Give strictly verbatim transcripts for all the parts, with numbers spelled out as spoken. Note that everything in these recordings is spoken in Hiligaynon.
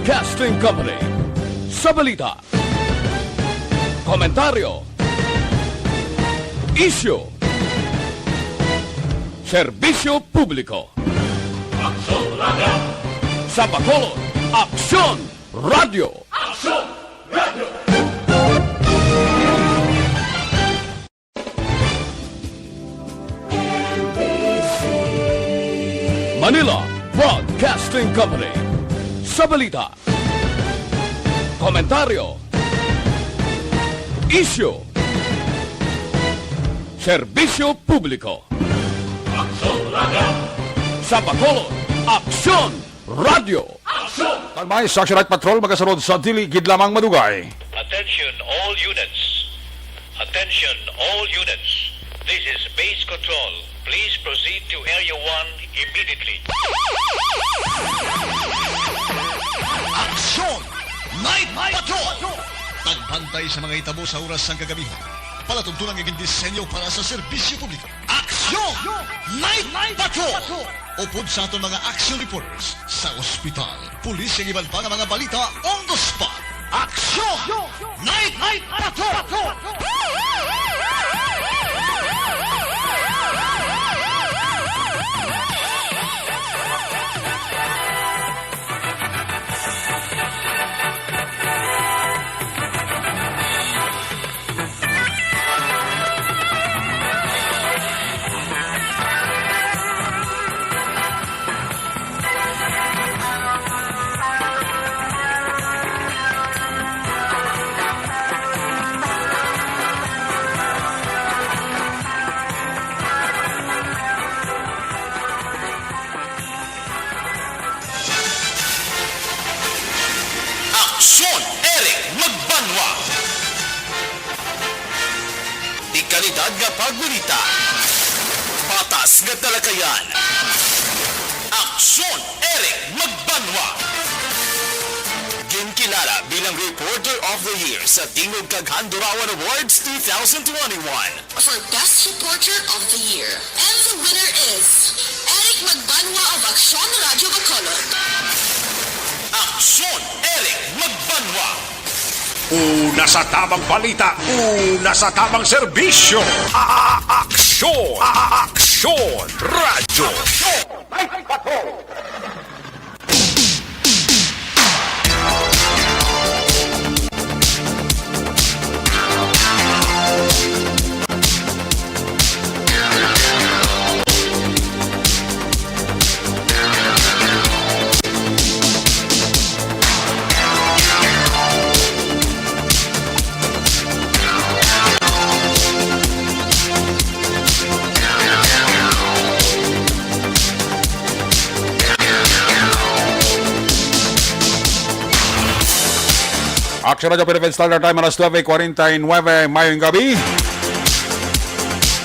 Broadcasting Company. Sa balita, komentaryo, isyu, serbisyo publiko. Aksyon Radio. Sa Bacolod, Aksyon Radio. Aksyon Radio. Manila Broadcasting Company. Sa balita, komentaryo, isyu, serbisyo publiko. Aksyon Radio. Sa Bacolod, Aksyon Radio. Aksyon! Tagmay sa Action Night Patrol, magasunod sa dili gid lamang madugay. Attention all units. Attention all units. This is base control. Please proceed to Area one immediately. Aksyon! Night Patrol! Pagbantay sa mga hitabo sa oras sang kagabihan. Palatuntunan nga gindisenyo para sa serbisyo publiko. Aksyon! Night Patrol! Upod sa aton mga action reporters sa ospital, pulis, kag iban pa nga mga balita on the spot. Aksyon! Night Patrol! Aksyon, Eric Magbanwa. Di kalidad nga pagbalita. Patas nga talakayan. Aksyon, Eric Magbanwa. Ginkilala bilang Reporter of the Year sa Tingog kag Handurawan Awards two thousand twenty-one. For Best Reporter of the Year. And the winner is Eric Magbanwa of Aksyon Radio Bacolod. Aksyon, Eric Magbanwa. Una sa tamang balita, una sa tamang serbisyo. A-, a-, aksyon, a-, a-, aksyon, radyo. Aksyon, Night Patrol. Action Radyo Philippine Standard Time, alas nuebe kwarenta y nuebe, mayong gabi.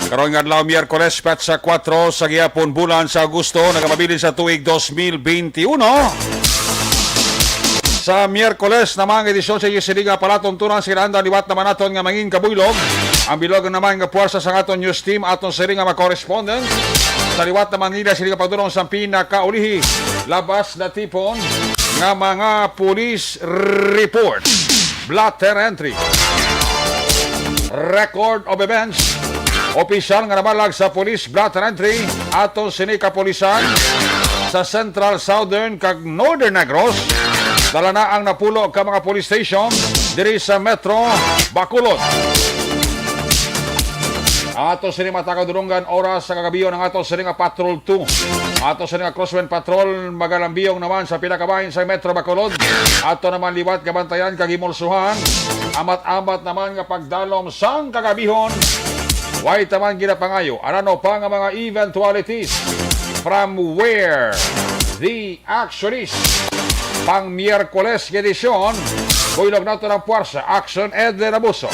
Karong adlaw, Miyerkules, petsa kuwatro sa gihapon, bulan sa Agosto, nagapabilin sa tuig dos mil benti uno. Sa Miyerkules naman, edisyon sa sini nga palatuntunan, sila anda liwat naman naton nga mangin kabuylog. Ang bilog naman nga puwersa sa aton news team, aton sini nga mga correspondent. Sa liwat naman nila, sini nga pagdulong sa pinakaulihi, labas na tipon nga mga police report. Blotter entry. Record of events. Opisyal nga nabalag sa police blotter entry aton sini kapulisan sa Central, Southern, kag Northern Negros. Dala na ang napulo ka mga police station diri sa Metro Bacolod. Ato sini matag dulonggan oras sa kagabion ang ato sini nga Patrol two. Ato sini nga Crosswind Patrol magalambiyong naman sa pila ka bahin sa Metro Bacolod. Ato naman liwat nga bantayan kag himulsuhan. Amat-amat naman nga pagdalom sang kagabihon. Way taman ginapangayo, ano pa nga mga eventualities from where the Actually, pang Miyerkules nga edisyon, buylog nato ang puwersa, Action Edlin Abuso.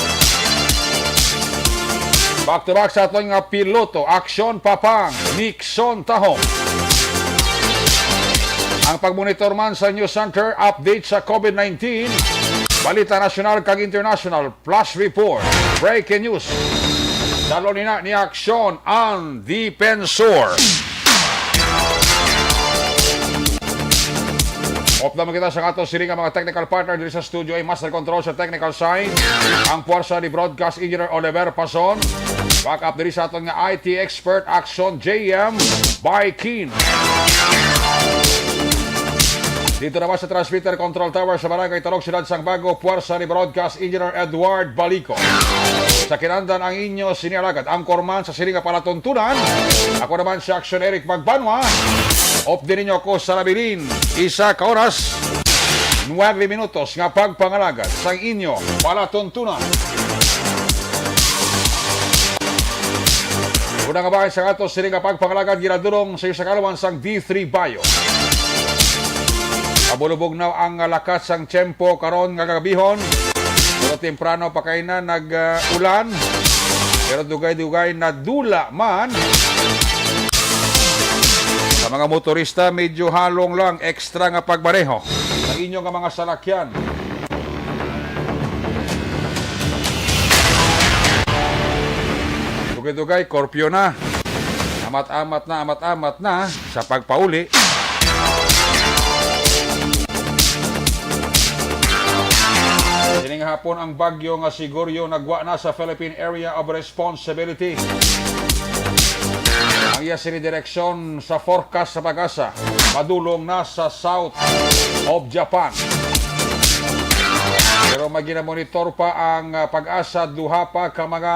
Back to back sa aton nga piloto, Action Papang Nixon Tahong. Ang pagmonitor man sa News Center, update sa COVID nineteen, balita nasyonal kag international, plus report, breaking news. Dalo nina ni Aksyon ang Dipensor. Update naman kita sa aton sini nga mga technical partner diri sa studio, ay master control sa technical side, ang puwersa ni Broadcast Engineer Oliver Pason. Back up diri sa aton nga I T expert, Action J M by Keen. Dito naman sa transmitter control tower sa Barangay Talog, Siyudad sang Bago, puwersa ni Broadcast Engineer Edward Balico. Sa kinandan ang inyo sini alagad, anchorman sa sini nga palatuntunan. Ako naman si Action Eric Magbanwa. Update ninyo ako sa labilin. Isa ka oras, nuebe minutos nga pagpangalagad sang inyo palatuntunan. Una nga bahin sa ato sini nga pagpangalagad, ginadulong sa iyo sa kaalaman sang D three Bio. Mabulubog na ang lakat sang tiyempo karon nga kagabihon. Pero temprano pa kay na nag, ah, ulan. Pero dugay-dugay nadula man. Sa mga motorista, medyo halong lang, extra nga pagmaneho sa inyo nga mga salakyan. Dugay-dugay, korpyo na. Amat-amat na, amat-amat na sa pagpauli. Sining hapon ang bagyo nga si Goryeo nagwa na sa Philippine Area of Responsibility. Ang iya sini direksyon sa forecast sa PAGASA, padulong na sa south of Japan. Pero may ginamonitor pa ang, ah, PAGASA, duha pa ka mga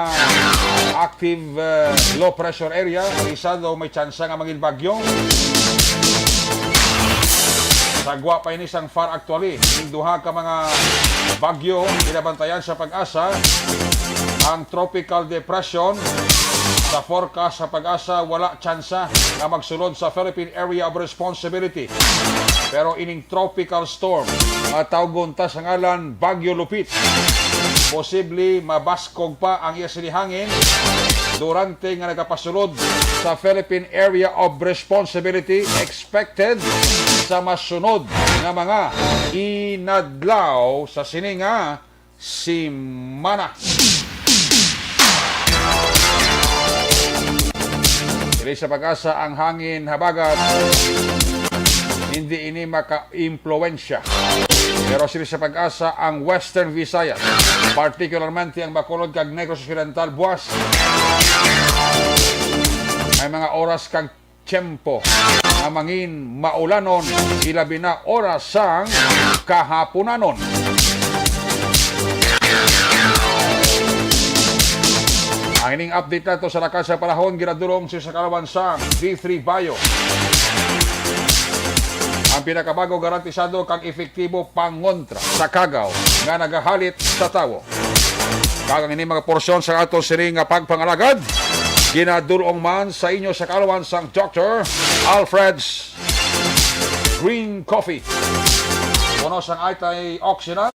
active, ah, low pressure area. Ang isa daw may tsansa nga mangin bagyo. Sagwa pa ini sang far actually. Ning duha ka mga bagyo, ginabantayan sa PAGASA. Ang tropical depression sa forecast sa PAGASA, wala tsansa nga magsulod sa Philippine Area of Responsibility. Pero ining tropical storm, matawgon ta sa ngalan Bagyo Lupit, posible mabaskog pa ang iya sini hangin durante nga nagapasulod sa Philippine Area of Responsibility, expected sa masunod nga mga inadlaw sa sini nga simana. Diri sa PAGASA, ang hangin habagat, hindi ini maka-impluwensya. Pero sini sa PAGASA, ang Western Visayas, particularmente ang Bacolod kag Negros Occidental, buwas may mga oras kag tiyempo nga mangin maulanon, ilabi na oras sang kahaponanon. Ang ining update nato sa lakas sa panahon, ginadulong sa kaalaman sang D three Bio. Ang pinakabago, garantisado kag epektibo pangontra sa kagaw nga nagahalit sa tawo. Kag ang ini mga porsyon sa aton sini nga pagpangalagad, ginadulong man sa inyo sa kaalaman sang Doctor Alfred's Green Coffee. Puno sang antioxidant.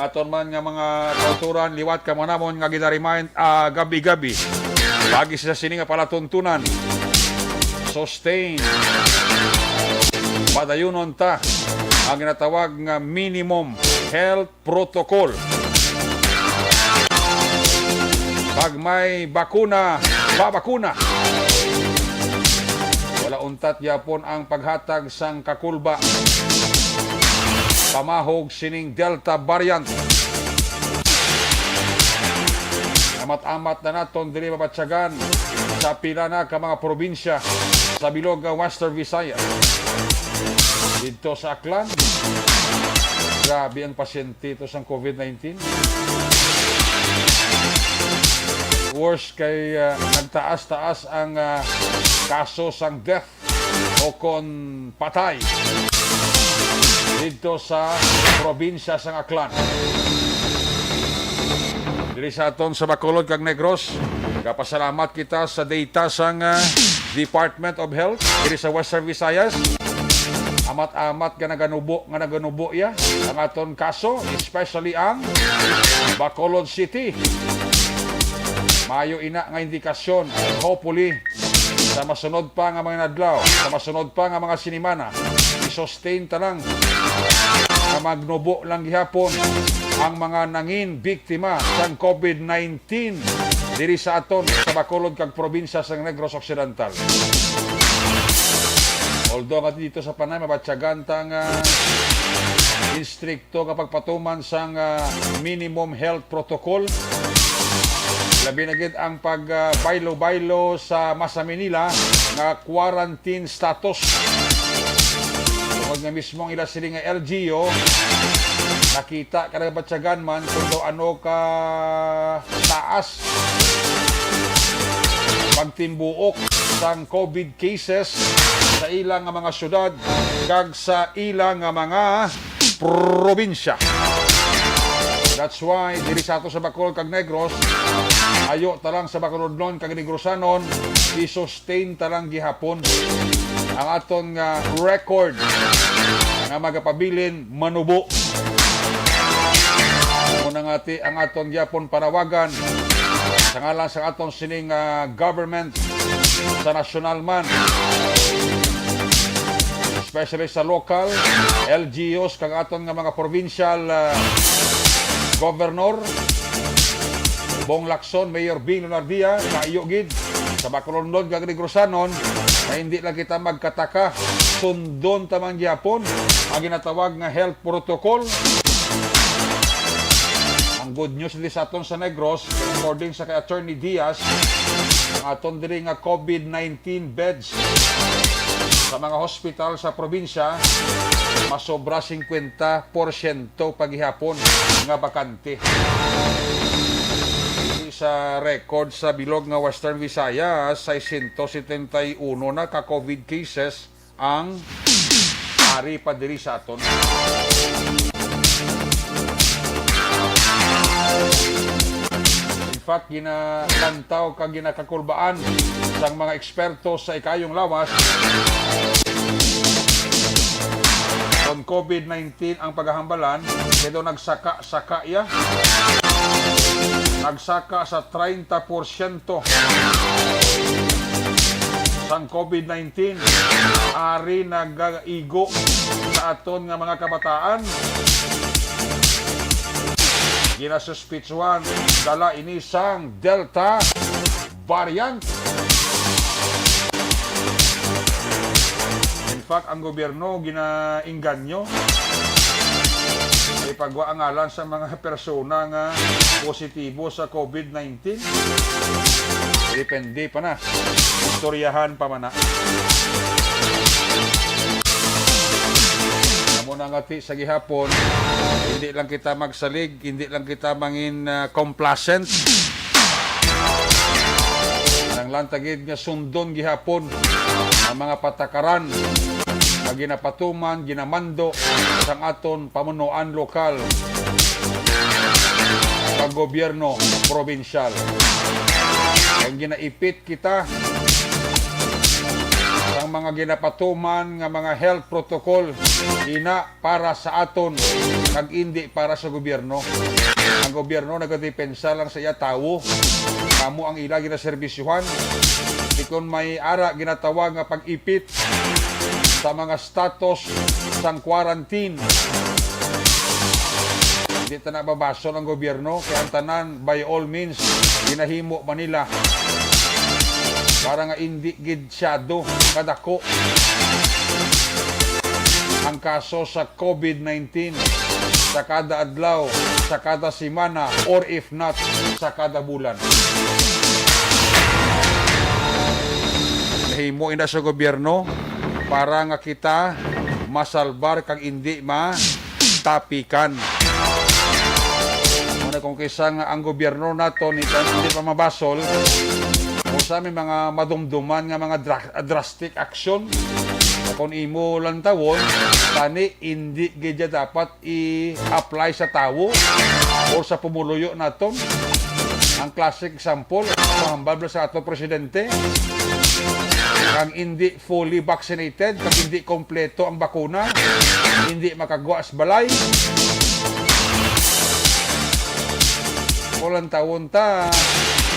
Aton man nga mga kauturan, liwat kamo namon nga gina-remind, ah, gabi-gabi. Pagi sa sini nga palatuntunan, sustain. Padayunon ta ang ginatawag nga minimum health protocol. Pag may bakuna, babakuna. Wala untat gyapon ang paghatag sang kakulba pamahog sining Delta variant. Amat-amat na naton diri mabatyagan sa pila na ka mga probinsya sa bilog nga Western Visayas. Didto sa Aklan, grabe ang pasyente ito sang COVID nineteen. Worse kay, ah, nagtaas-taas ang, ah, kaso sang death o kon patay didto sa probinsya sang Aklan. Diri sa aton sa Bacolod kag Negros, kapasalamat kita sa data sang, ah, Department of Health diri sa Western Visayas. Amat-amat nga naganubo, nga naganubo ya ang aton kaso, especially ang Bacolod City. Mayo ina nga indikasyon. Hopefully, sa masunod pa nga mga adlaw, sa masunod pa nga mga sinimana, i-sustain ta lang nga magnubo lang gihapon ang mga nangin biktima sang COVID nineteen diri sa aton sa Bacolod kag probinsya sa Negros Occidental. Although nga dito sa Panay, mabatyagan ta nga strict to nga pagpatuman sang, ah, minimum health protocol. Labi na gid ang pag, ah, baylo-baylo sa Masa Manila nga quarantine status. Tungod nga mismo ang ila sini nga L G U, nakita ka na batyagan man kung daw ano ka taas pagtimbuok sang COVID cases sa ila nga mga syudad kag sa ila nga mga probinsya. That's why diri sa ato sa Bacolod kag Negros, ayo ta lang sa Bacolodnon kag Negrosanon, i-sustain ta lang gihapon ang aton nga record nga magapabilin manubo. Mao na nga ti ang aton gyapon panawagan sa ngalan sa aton sining, ah, government sa nasyonal man, especially sa local, L G Us, kag aton nga mga provincial, ah, governor, Bong Lacson, Mayor Bing Leonardia, kaayo gid sa Bacolodnon kag Negrosanon, na hindi lang kita magkataka, sundon ta man gyapon ang ginatawag nga health protocol. Ang good news diri sa aton sa Negros, according sa kay Attorney Diaz, ang aton diri nga COVID nineteen beds sa mga hospital sa probinsya, masobra singkwenta porsyento pa gihapon nga bakante. Sa record sa bilog nga Western Visayas, seiscientos setenta y uno na ka COVID cases ang ari pa diri sa aton. In fact, ginalantaw kag ginakakulbaan sang mga eksperto sa ikayong lawas, kon COVID nineteen ang pagahambalan, pero nagsaka-saka iya. Nagsaka sa treinta porsyento sang COVID nineteen, ari nagaigo sa aton nga mga kabataan. Ginasuspitsuhan, dala ini sang Delta variant. In fact, ang gobyerno ginaingganyo. Ipagwa ang ngalan sa mga persona nga positibo sa COVID nineteen. Depende pa na. Istoryahan pa man na. Amo na nga ti sa gihapon, hindi lang kita magsalig, hindi lang kita mangin, ah, complacent. Kinahanglan ta gid nga sundon gihapon ang mga patakaran nga ginapatuman, ginamando sang aton pamunuan lokal kag gobyerno probinsyal. Kag ginaipit kita sang mga ginapatuman nga mga health protocol, ina para sa aton kag indi para sa gobyerno. Ang gobyerno nagadepensa lang sa iya tawo. Kamo ang ila ginaserbisyuhan. Di kon may ara ginatawag nga pag-ipit sa mga status sang quarantine. Hindi ta na babasol ang gobyerno, kay ang tanan, by all means, ginahimo man nila para nga indi gid siyado kadako ang kaso sa COVID nineteen sa kada adlaw, sa kada semana, or if not, sa kada bulan. Nahimo ina sa gobyerno para nga kita masalbar kag indi matapikan. Muna kung kisa nga ang gobyerno nato ni hindi pa mabasol, kung sa may mga madumduman nga mga dra- drastic action, kung imo lantawon, tani hindi gid dapat i-apply sa tawo or sa pumuluyo naton. Ang classic example, mahambal bala sa ato presidente, ang hindi fully vaccinated, kag hindi kompleto ang bakuna, hindi makagwa sa balay. Walang tawon ta,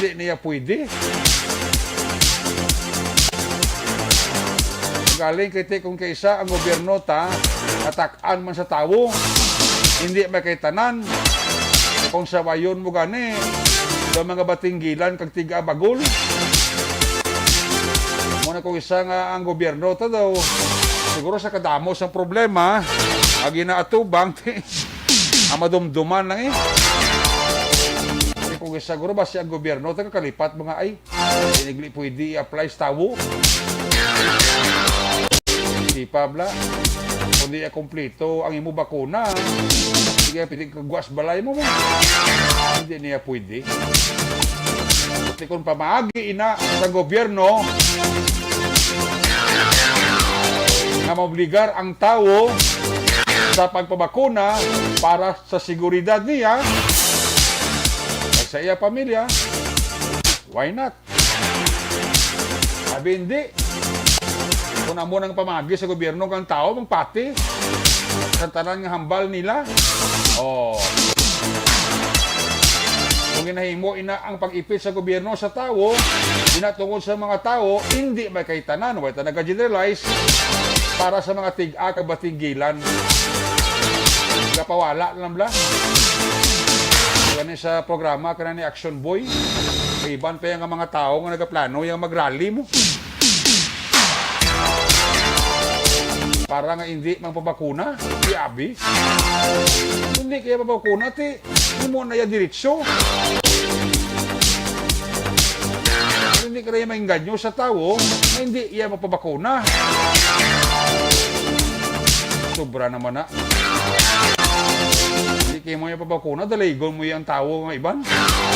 hindi niya pwede. Galing kay ti kung kaisa ang gobyerno ta, atak-an man sa tawo, hindi may kay tanan. Kung sawayon mo gani, daw mga batinggilan kag tiga bagol. Muna kung isa nga ang gobyerno ta daw, siguro sa kadamo sang problema, ang ginaatubang, ang madumduman lang eh. Kung isa siguro ba siya ang gobyerno, taga kalipat mga ay, hindi pwede i-apply sa tawo. Di pa, bla. Kung di kompleto ang imo bakuna, sige, pwede ka gwas balay mo, mo. Hindi niya pwede. Pati kung pamaagi ina sa gobyerno nga maobligar ang tawo sa pagpabakuna para sa seguridad niya at sa iya pamilya, why not? Abi, hindi. Kung amo nang pamagi sa gobyerno kang tao, magpati sa tanan nga hambal nila. Oh. Kung ginahimo ina ang pag-ipit sa gobyerno sa tawo, ina tungod sa mga tawo, hindi may kay tanan, way ta nag-generalize para sa mga tig-a kag batinggilan. Gapawala lang bla. Gani sa programa kana ni Action Boy, may iban pa yang mga tawo nga nagaplano yang magrally mo. Para nga hindi magpabakuna, di abi. Hindi kaya mabakuna, ti, hindi mo na iya diretso. Hindi ka na iya mainganyo sa tawo na hindi iya magpabakuna. Sobra naman na. Hindi kayo mo iya pabakuna, dalaygon mo iya ang tawo nga iban.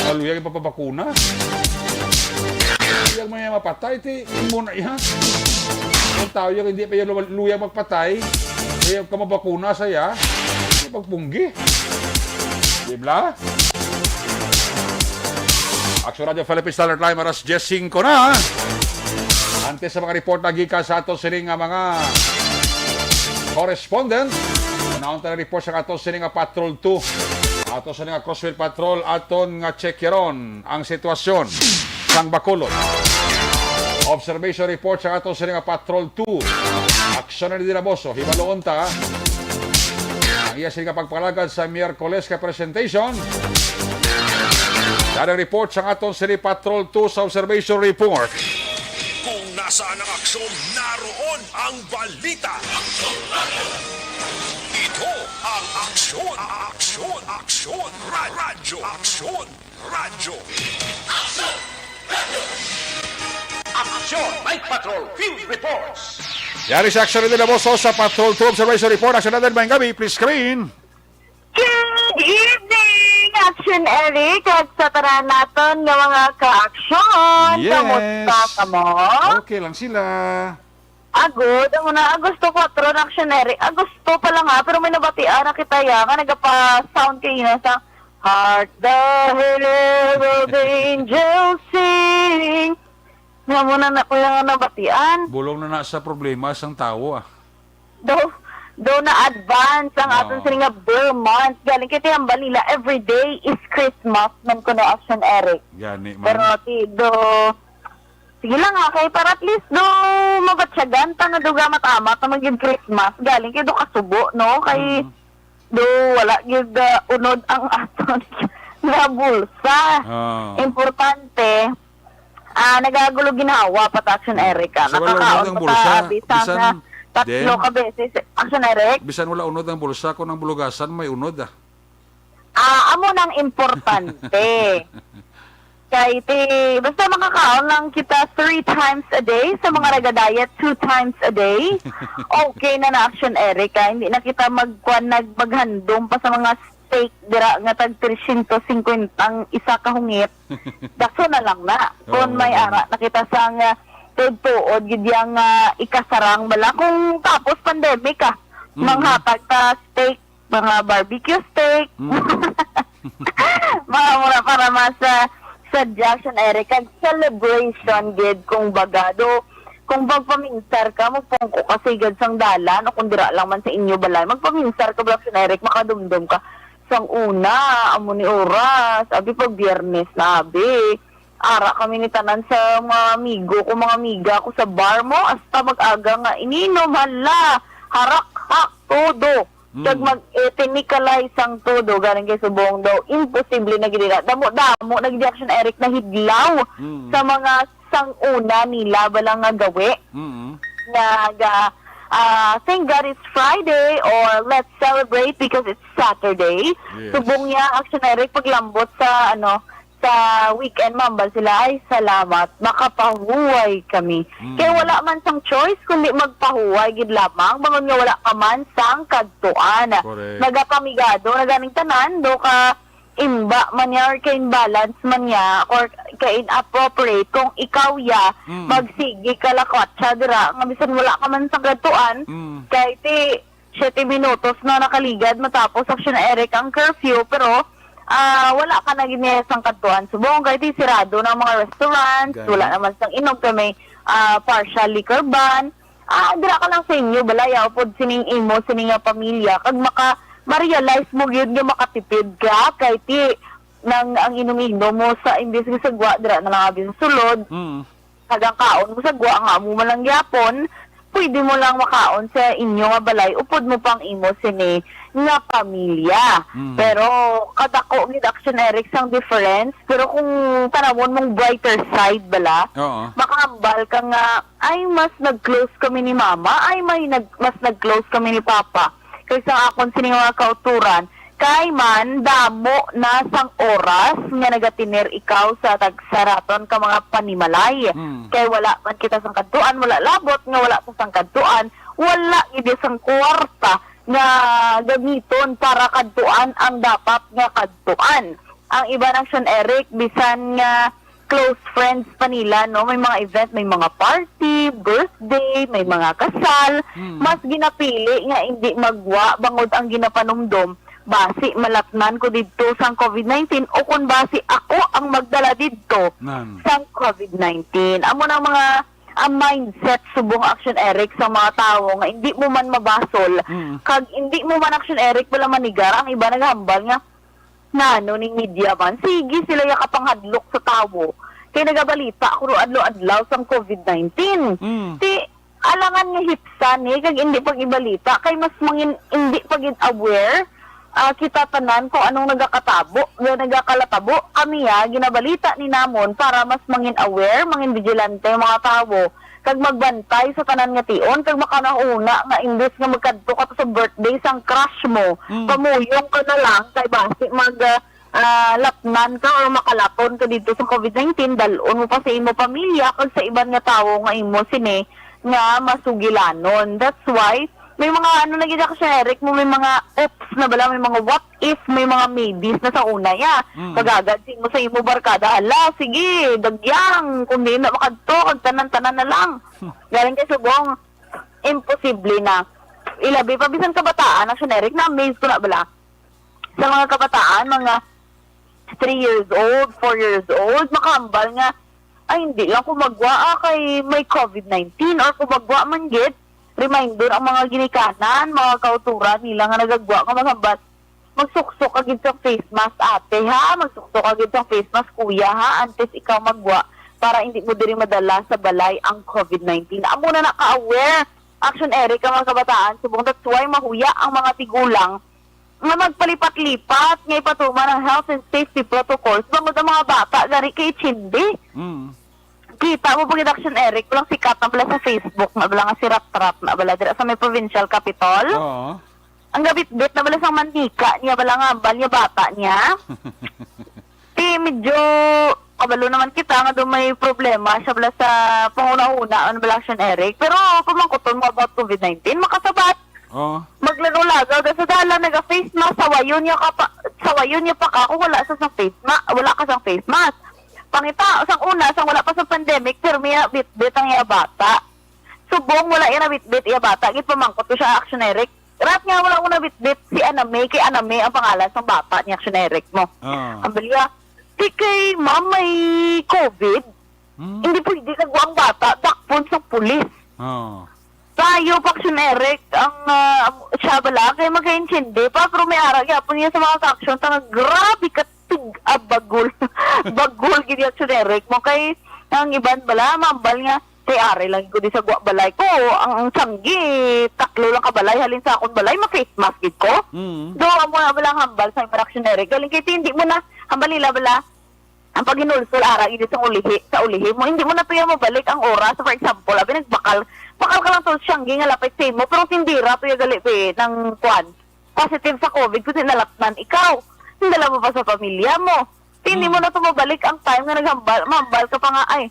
Maluyag ipapabakuna. Luyag mo iya mapatay, ti, imo na iya. Ang tawo yang hindi pa iya lu- luyag magpatay, kaya ka mabakuna sa iya, di pagpunggi. Di bla? Action Radio Philippines Standard Time, alas diyes singko na. Antes sa mga report na gikan sa ato sini nga mga correspondent, naon ta report sa ato sini nga Patrol two. Ato sini nga Crossfield Patrol, aton nga check yaron ang sitwasyon sang Bacolod. Observation report sa ato sini nga Patrol two. Aksyon ni Dinaboso, hibaloon ta ang iya sini nga pagpalagad sa Miyerkules ka presentation. Darang report sa aton sini Patrol two sa observation report. Kung nasaan ang aksyon, naroon ang balita. Ito ang Aksyon, Aksyon, Aksyon, Ra- Radyo, Aksyon, Radyo. Aksyon, Night Patrol Field Reports. Yari sa Aksyon ni Dinaboso sa Patrol two Observation Report. Aksyon natin, maayong gabi, please screen. Good evening, Action Eric, at sa tanan naton nga mga ka-aksyon. Yes. Kamusta kamo? Okay lang sila. Agod, ang una, Agosto four, Action Eric. Agosto pa lang ha, pero may nabatian na kita ya, nga nagapa-sound kayo sa Hark the Herald Angels Sing. Nga muna na ko yung nabatian. Bulong na na sa problema sang tawo, ah. Daw, Do na advance ang aton Oo. sini nga Burr month. Galing kay tihambal nila, every day is Christmas man kuno, Action Eric. Gani man. Pero ti do, sige lang ha, kay para at least do mabatyagan ta nga do gamat-amat na man gyud Christmas. Galing kay do kasubo, no? Kay Mm. do wala gyud, ah, unod ang aton nga bulsa. Oo. Importante, ah, nagagulo ginhawa pa ta, Action Eric, ah. So, wala unod Nakakaon ang pa bulsa, ta, bisan bisan, na tatlo Jen? ka beses. Action Eric? Bisan wala unod ang bulsa, kung ang bulugasan may unod, ah. Ah, amo nang importante. Kay ti, basta makakaon lang kita three times a day, sa mga naga-diet, two times a day. Okay na na, Action Eric, ah. Hindi na kita magkuan, nag-, maghandom pa sa mga steak dira nga tag tresyentos singkwenta ang isa ka hungit. Dakso na lang na. Kung Oo, may oo. ara na kita sa nga tuod-tuod, gid yang, ah, ikasarang bala. Kung tapos pandemic, ah, Mm. manghatag ta steak, mga barbecue steak. Mm. Mga mura para mas, ah, sa Action Eric, kag celebration gid, kung baga, do, kung magpaminsar ka, magpungko ka sa higad sang dalan, o kung dira lang man sa inyo balay, magpaminsar ka, Action Eric, makadumdom ka. Sang una, amo ni oras, abi pag Biyernes na, abi. Ara kami ni tanan sa mga amigo ko, mga amiga ko sa bar mo, hasta mag-aga nga ininom, hala, harak-hak, todo. Mm. Kag mag-ethnicalize sang todo, galing kay subong daw, imposible na gid na. Damo-damo na gid, Action Eric, na hidlaw Mm. sa mga sang-una nila bala nga gawi. Mm. Nga ga, ah, "Thank God it's Friday," or "Let's celebrate because it's Saturday." Yes. Subong niya, Action Eric, paglambot sa, ano, sa weekend, mambal sila, "Ay, salamat, makapahuway kami." Mm. Kay wala man sang choice, kundi magpahuway gid lamang, bangod nga wala ka man sang kadtuan. Correct. Nagapamigado na ganing tanan, do ka imba man niya or ka-imbalance man niya or ka-inappropriate kung ikaw ya Mm. magsigi ka lakwatsa dira nga bisan wala ka man sang kadtuan, Mm. kay ti siyete minutos na nakaligad matapos, Action Eric, ang curfew, pero, ah, wala ka na gid niya sang kadtuan subong kay ti sirado na ang mga restaurants, Gani. wala naman sang inom kay may, ah, partial liquor ban. Ah, dira ka lang sa inyo balay, ah, upod sining imo, sining nga pamilya, kag maka, ma-realize mo gyud nga makatipid ka, kay ti, nang ang inom-inom mo sa, imbis nga sa gwa, dira na lang abi sa sulod. Mm. Kag ang kaon mo sa gwa nga amo man lang gyapon, pwede mo lang makaon sa inyo nga balay, upod mo pang imo sini nga pamilya. Mm. Pero kadako gid, Action Eric, sang difference. Pero kung tanawon mong brighter side bala, Oo. makahambal ka nga, "Ay, mas nag-close kami ni mama. Ay, may nag-, mas nag-close kami ni papa kaysa akon sini nga mga kauturan." Kay man, damo na sang oras nga nagatener ikaw sa tagsaraton ka mga panimalay. Mm. Kay wala man kita sang kadtuan, wala labot nga wala ta sang kadtuan, wala gid sang kwarta nga gamiton para kadtuan ang dapat nga kadtuan. Ang iban, Action Eric, bisan nga close friends pa nila, no? May mga event, may mga party, birthday, may mga kasal. Mm. Mas ginapili nga hindi magwa bangod ang ginapanumdom, basi malatnan ko didto sang covid nineteen o kon basi ako ang magdala didto Nan. sang covid nineteen. Amo nang mga, ah, mindset subong, Action Eric, sa mga tawo nga hindi mo man mabasol, Mm. kag hindi mo man, Action Eric, wala manigar. Ang iba naghambal nga, "Nano ning media man? Sige sila ya kapanghadlok sa tawo. Kay nagabalita ko adlaw-adlaw sang covid nineteen." Mm. Ti, alangan nga hipsan ni, kag hindi pag-ibalita, kay mas mangin, hindi pa gid aware, ah, kita tanan kung anong nagakatabo, nga nagakalatabo. Kami, ah, ginabalita ni namon para mas mangin aware, mangin vigilante ang mga tawo, kag magbantay sa tanan nga tion, kag makanahuna nga imbes nga magkadto ka sa birthday sang crush mo, Mm. pamuyong ka na lang, kay basi mag, ah, ah, lapnan ka or makalaton ka didto sa covid nineteen, dal-on mo pa sa imo pamilya kag sa iban nga tawo nga imo sini nga masugilanon. That's why may mga ano na gid, Action Eric, mo, may mga oops na bala, may mga what if, may mga maybes na sa una ya. Mm. Pag-agad sa imo, sa imo barkada, "Hala, sige, dagyang, kung di na makadto, kag tanan-tanan na lang." Galing kay subong, imposible na. Ilabi pa, bisan kabataan, Action Eric, na-amaze ko na bala. Sa mga kabataan, mga three years old, four years old, makahambal nga, "Ay, hindi lang ko magwa, ah, kay may covid nineteen," or kung magwa man gid, reminder ang mga ginikanan, mga kauturan nila nga nagagwa nga maghambal, "Magsuksok ka gid sa face mask, ate, ha? Magsuksok ka gid sa face mask, kuya, ha? Antes ikaw magwa para hindi mo diri madala sa balay ang covid nineteen." Amo na na ka-aware, Action Eric, ang mga kabataan subong. That's why mahuya ang mga tigulang nga magpalipat-lipat nga ipatuman ang health and safety protocols bangod ang mga bata gani kay chindi. Mm. Kita mo pag Action Eric, walang sikat na bala sa Facebook, na bala nga si Ratrat, na bala dira sa may provincial capitol. Oo. Ang gabitbit na bala sang mantika niya, bala nga ambal niya bata niya. Ti medyo kabalo naman kita nga do may problema siya bala sa panguna-una, ano bala, Action Eric. Pero pamangkuton mo about covid nineteen, makasabat. Oh. Maglagaw-lagaw da sa dalan, naga-face mask, sawayon niya ka pa, sawayon niya pa ka kung wala sa sang face ma-, wala ka sang face mask. Pangita, sang una, sang wala pa sa pandemic, pero may bitbit ang iya bata. Subong wala iya nabitbit iya bata, gipamangkot ko siya, Action Eric. Rat nga wala ko nabitbit si Anami, kay Anami ang pangalan sang bata ni Action Eric mo. Ah. Ang balya, "Di kay ma'am may covid, Hmm. hindi pwede nagwa ang bata, dakpon sang pulis." Oh. Tayo, Action Eric, ang, ah, siya bala, kay magkaintindi pa, pero may ara gyapon niya sa mga ka-action, tanga, grabe ka tig-, ah, bagol. Bagol gid, Action Eric mo, kay ang iban bala, mambal nga, "Kay ari lang ko di sa gwa balay ko, ang, ang tiyanggi, taklo lang ka balay, halin sa akon balay, ma-face mask gid ko." Mm. Do, amo na bala ang hambal sa Action Eric. Galing kay hindi mo na, hambal nila bala, ang paghinulsol ara gid sa ulihi, sa ulihi mo. Hindi mo na tuya mabalik ang oras. For example, abi nagbakal, bakal ka lang to siyanggi nga lapit sa imo, pero tindira tuya gali, be, ng kwan, positive sa covid, kundi nalatnan ikaw. Ang dala mo pa sa pamilya mo. Hindi mo Hmm. na to mabalik ang time nga naghambal, mahambal ka pa nga, "Ay,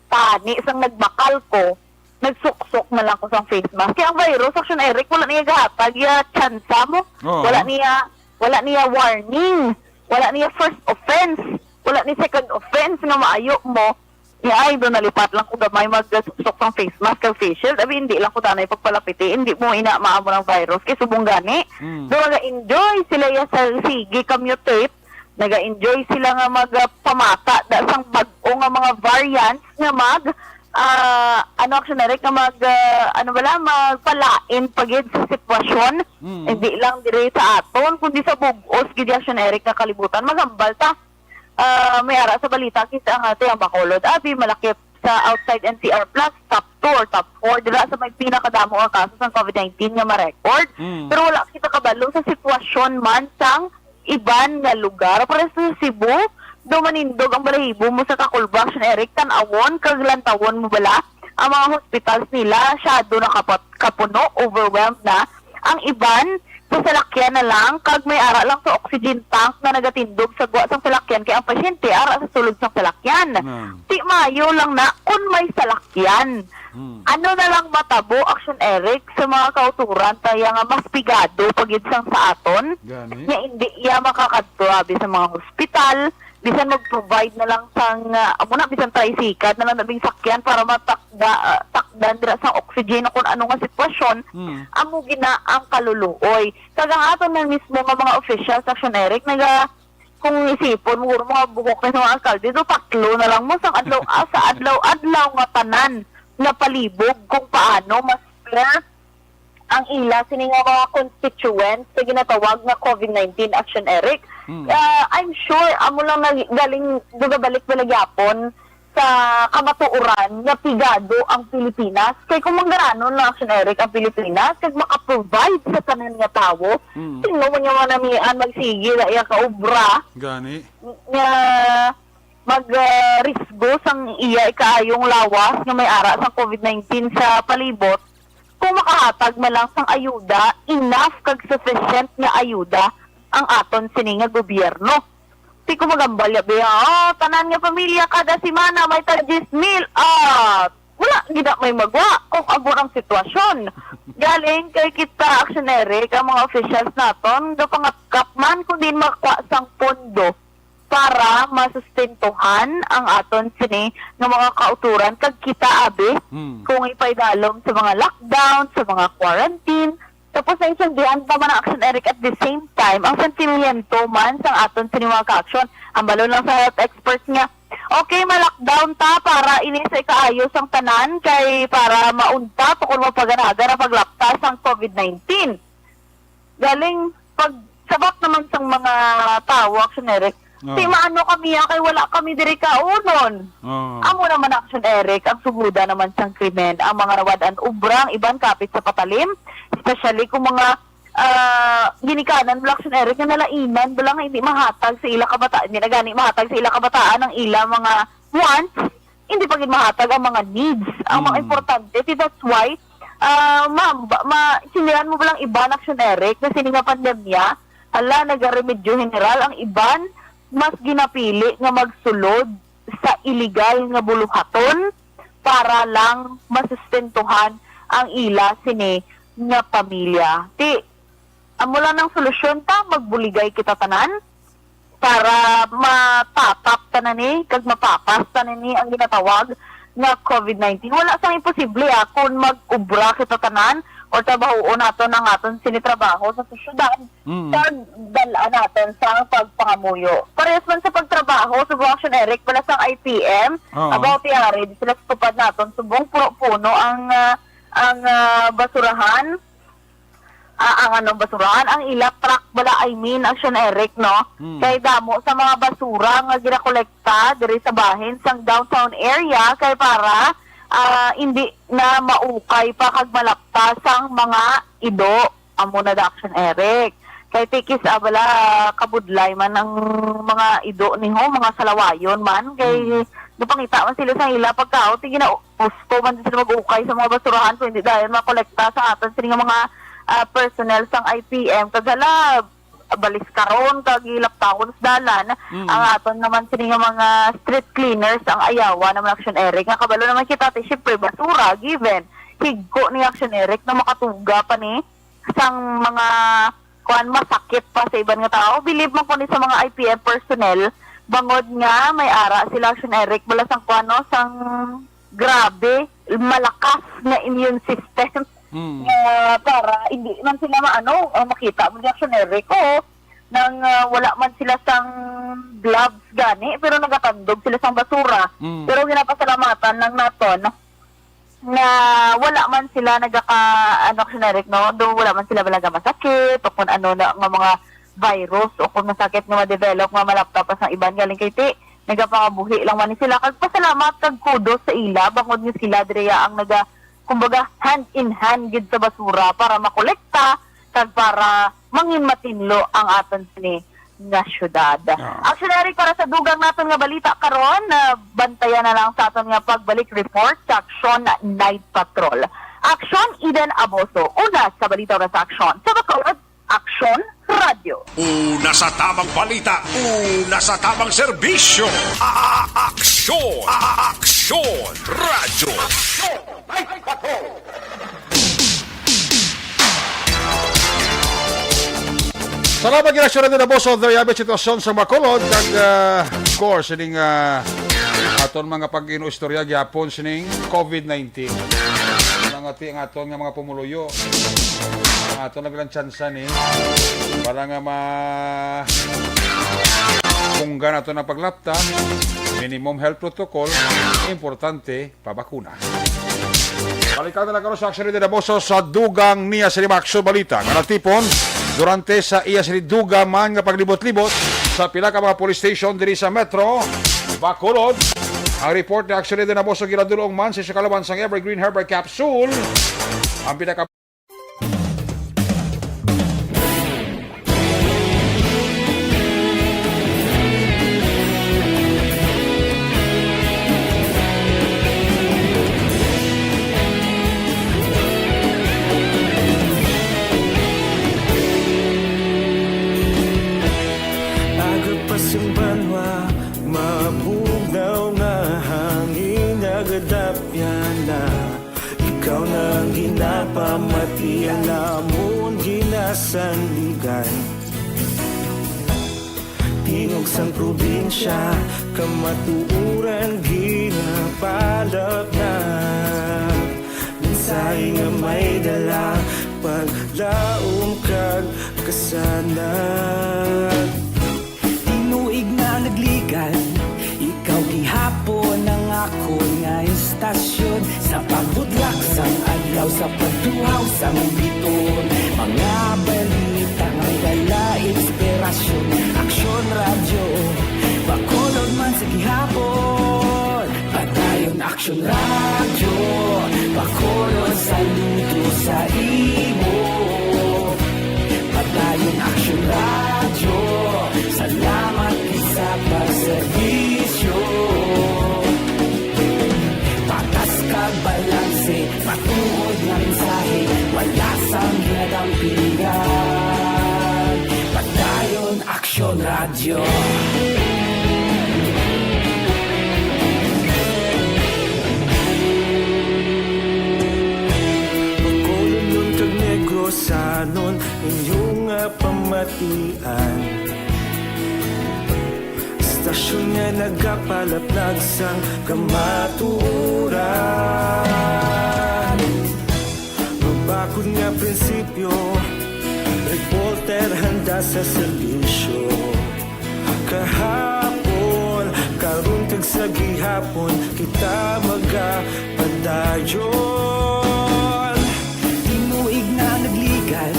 tani sang nagbakal ko, nagsuksok na lang ko sang face mask." Kaya ang virus, Action Eric, wala niya gahatag ya tsansa mo. Oo. Wala niya, wala niya warning. Wala niya first offense. Wala ni second offense nga maayo mo. Ni ay, do nalipat lang ko gamay magsuksok sang face mask kag face shield. Abi, hindi lang ko tanay pagpalapiti. Hindi mo ina maamo ng virus. Kay subong gani, Mm. do naga-enjoy sila ya sa sige ka mutate. Naga-enjoy sila nga magpamata da sang bag-o nga mga variants nga mag, ah, ano, Action Eric, nga mag, ah, ano bala, magpalain pa gid sa sitwasyon. Mm. Hindi lang diri sa aton, kundi sa bug-os gid, Action Eric, nga kalibutan. Maghambal ta. Ah, may ara sa balita, kita nga, te, ang Bacolod, abi, malakip sa outside N C R plus, top two or top four, dira sa may pinakadamo nga kaso sang covid nineteen nga ma-record. Mm. Pero wala kita kabalo sa sitwasyon man sang iban nga lugar. Pero sa Cebu, do manindog ang balahibo mo sa Tacolba, Action Eric, tan-awon kag lantawon mo bala ang mga hospitals nila, syado na kapat-, kapuno, overwhelmed na. Ang iban, sa salakyan na lang, kag may ara lang sa oxygen tank na nagatindog sa gwa sang salakyan, kay ang pasyente ara sa sulod sang salakyan. Ma'am. Ti maayo lang na kung may salakyan. Hmm. Ano na lang matabo, Action Eric, sa mga kauturan ta ya nga mas pigado pa gid sang sa aton? Gani? Nga hindi iya makakadto abi sa mga hospital, bisan mag-provide na lang sang, ah, amo na, bisan tricycle na lang nabing sakyan para matakda, ah, takdan dira sang oxygen o kung ano nga sitwasyon, Hmm. amo gina ang kaluluoy. Kag ang aton man mismo nga mga officials, Action Eric, naga, kung isipon mo, mga buhok na sa mga alkalde, do tatlo na lang mo sa adlaw, ah, sa adlaw-adlaw nga tanan nga palibog kung paano mas fair ang ila sini nga mga constituents sa ginatawag nga covid nineteen Action Eric. Hmm. Ah, I'm sure, amo lang nag-, galing, gabalik na gyapon sa kamatuoran nga pigado ang Pilipinas. Kay kung manggaranon lang, Action Eric, ang Pilipinas, kag maka-provide sa tanan nga tawo, Mm. sino man yung manamian magsigi na iya ka obra Gani. nga mag, ah, risgo sang iya ikaayong lawas nga may ara sang covid nineteen sa palibot, kung makahatag man lang sang ayuda, enough kag sufficient nga ayuda ang aton sini nga gobyerno. Ti ko magambal ya, be, ah, tanan nga pamilya kada semana may tag diyes mil. Ah, wala gid na may magwa kung amo ang sitwasyon. Galing kay kita, Action Eric, ang mga officials naton, gapangatkap man kung diin makakuha sang pondo para masustentuhan ang aton sini nga mga kauturan kag kita, abi, Hmm. kung ipaidalom sa mga lockdown, sa mga quarantine, tapos naintindihan pa man ang Action Eric at the same time, ang sentimiento man sang aton sini mga ka-action. Ang balon lang sa health experts nga, Okay, ma-lockdown ta para ini sa ikaayo sang tanan, kay para mauntat o kon mapaganagan ang paglapta sang COVID nineteen. Galing, pag sabak naman sang mga tawo, Action Eric, Oh. Di maano kami, ah, kay wala kami diri kaunon. Oh. Amo naman, Action Eric, ang suguda naman sang krimen, ang mga nawad-an ubra, ang iban kapit sa patalim, especially kung mga, ah, ginikanan mo, Action Eric, nga nalainan bala nga hindi mahatag sa ila kabataan, hindi na gani mahatag sa ila kabataan ang ila mga wants, hindi pa gid mahatag ang mga needs, ang mga Mm. importante. See, that's why, ah, ma-, ma-, sindihan mo ba lang iban, Action Eric, na sini nga pandemya, hala, nagaremedyo general ang iban, mas ginapili nga magsulod sa iligal nga buluhaton para lang masustentuhan ang ila sini nga pamilya. Ti, amo lang ang solusyon ta, magbuligay kita tanan para matatap ta na ni, kag mapapas ta na ni ang ginatawag nga COVID nineteen. Wala sang imposible, ah, kung mag-ubra kita tanan o trabahoon naton ang aton sini trabaho sa sosyedad. Mm. Kag dal-an naton sa pagpangamuyo. Parehas man sa pagtrabaho, subong, Action Eric, wala sang I P M, Oo. About yari, di sila sa tupad naton, subong puno-puno ang, ah, ang, ah, basurahan. Ah, ang anong basurahan, ang ila truck bala, I mean, Action Eric, no? Hmm. Kay damo sa mga basura nga ginakolekta diri sa bahin sang downtown area kay para, ah, hindi na maukay pa kag malapta sang mga ido. Amo na da, Action Eric. Kay tikis, ah, bala, kabudlay man ang mga ido niho, mga salawayon man. Kay Hmm. gapangita man sila sa ila pagkaon, sige na, gusto man sila mag-ukay sa mga basurahan, kung hindi dayon makolekta sa aton sini nga mga, ah, personnel sang I P M. Kag hala, balis karon, kag ilaptawon sa dalan, Mm. ang aton naman sini nga mga street cleaners, ang ayawa naman, Action Eric. Nga kabalo naman kita, ti, syempre, basura, given. Higko ni, Action Eric, na makatuga pa ni sang mga, kuan, masakit pa sa iban nga tawo. Bilib man ko ni sa mga I P M personnel, bangod nga may ara sila, Action Eric, bala sang, kuan, no, sang grabe, malakas nga immune system. Mm. Nga para hindi man sila maano, ah, makita mo, Action Eric, o nang, ah, wala man sila sang gloves gani, pero nagatandog sila sang basura. Mm. Pero ginapasalamatan lang naton nga wala man sila nagaka-, ano, Action Eric, no? Do wala man sila talaga masakit o kung ano na nga mga virus o kung masakit nga ma-develop nga malapta pa sa iban galing kay ti nagapangabuhi lang man ni sila. Kag pasalamat kag kudos sa ila, bangod nga sila diriya ang naga-, kumbaga, hand in hand gid sa basura para makolekta kag para mangin matinlo ang aton sini nga syudad. Ah. Action Eric, para sa dugang naton nga balita karon, ah, bantayan na lang sa aton nga pagbalik report sa Action Night Patrol. Action, Eden Aboso. Una sa balita, una sa aksyon. Sa Bacolod, Action Radio. Una sa tamang balita, una sa tamang serbisyo. A-, a-, aksyon, a-, a-, aksyon, radyo. Action Night Patrol. Salamat gid, Action Radio Aboso, Dariabe, sitwasyon sa Bacolod, kag, ah, of course, ining, ah, aton mga pag-inuistorya gyapon sining COVID nineteen. Nangati ang aton nga mga pumuluyo. Ang aton na bilang tsansa ni para nga ma-, punggan nato na paglapta, minimum health protocol, importante, pabakuna. Balikan na lang karon sa Action Leader Damoso sa dugang niya sa lima aksyon balita nga natipon durante sa iya sini dugang man nga paglibot-libot sa pila ka mga police station diri sa Metro Bacolod. Ang report ni Action Leader Damoso ginadulong man sa isa ka laman sang Evergreen Herbal Capsule. Ang pinaka Agod pa sing banwa, mabugnaw nga hangin, nagadapyan na. Ikaw na ang ginapamati, ang amon ginasandigan. Tingog sang probinsya, kamatuoran ginapalapnag. Mensahe nga may dala, paglaom kag kasanag. Tinuig na nagligad, ikaw Sa pagtuhaw sang biton, mga balita nga may dala inspirasyon. Aksyon Radyo, Bacolod man sa gihapon. Padayon Aksyon Radyo, Bacolod saludo sa imo. Padayon Aksyon Radyo, salamat gid sa pagserbisyo. Patas kag balanse, matuod nga mensahe, wala sang ginadampigan. Padayon Aksyon Radyo. Bacolodnon kag Negrosanon, inyo nga pamatian. Istasyon nga nagapalaplag sang kamatuoran. Mabakod nga prinsipyo, reporter handa sa serbisyo. Kahapon, karon kag sa gihapon, kita magapadayon. Tinuig na nagligan,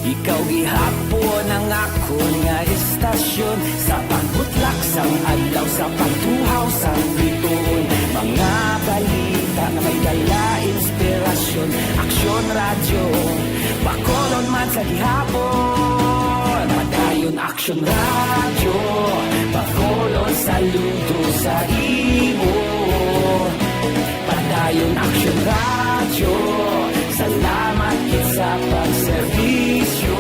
ikaw gihapon ang akon nga istasyon. Sa pagbutlak sang adlaw, sa pagtuhaw sang bituon, mga balita nga may dala inspirasyon. Aksyon Radyo, Bacolod man sa gihapon. Padayon Aksyon Radyo, Bacolod saludo sa imo. Padayon Aksyon Radyo, salamat gid sa pagserbisyo.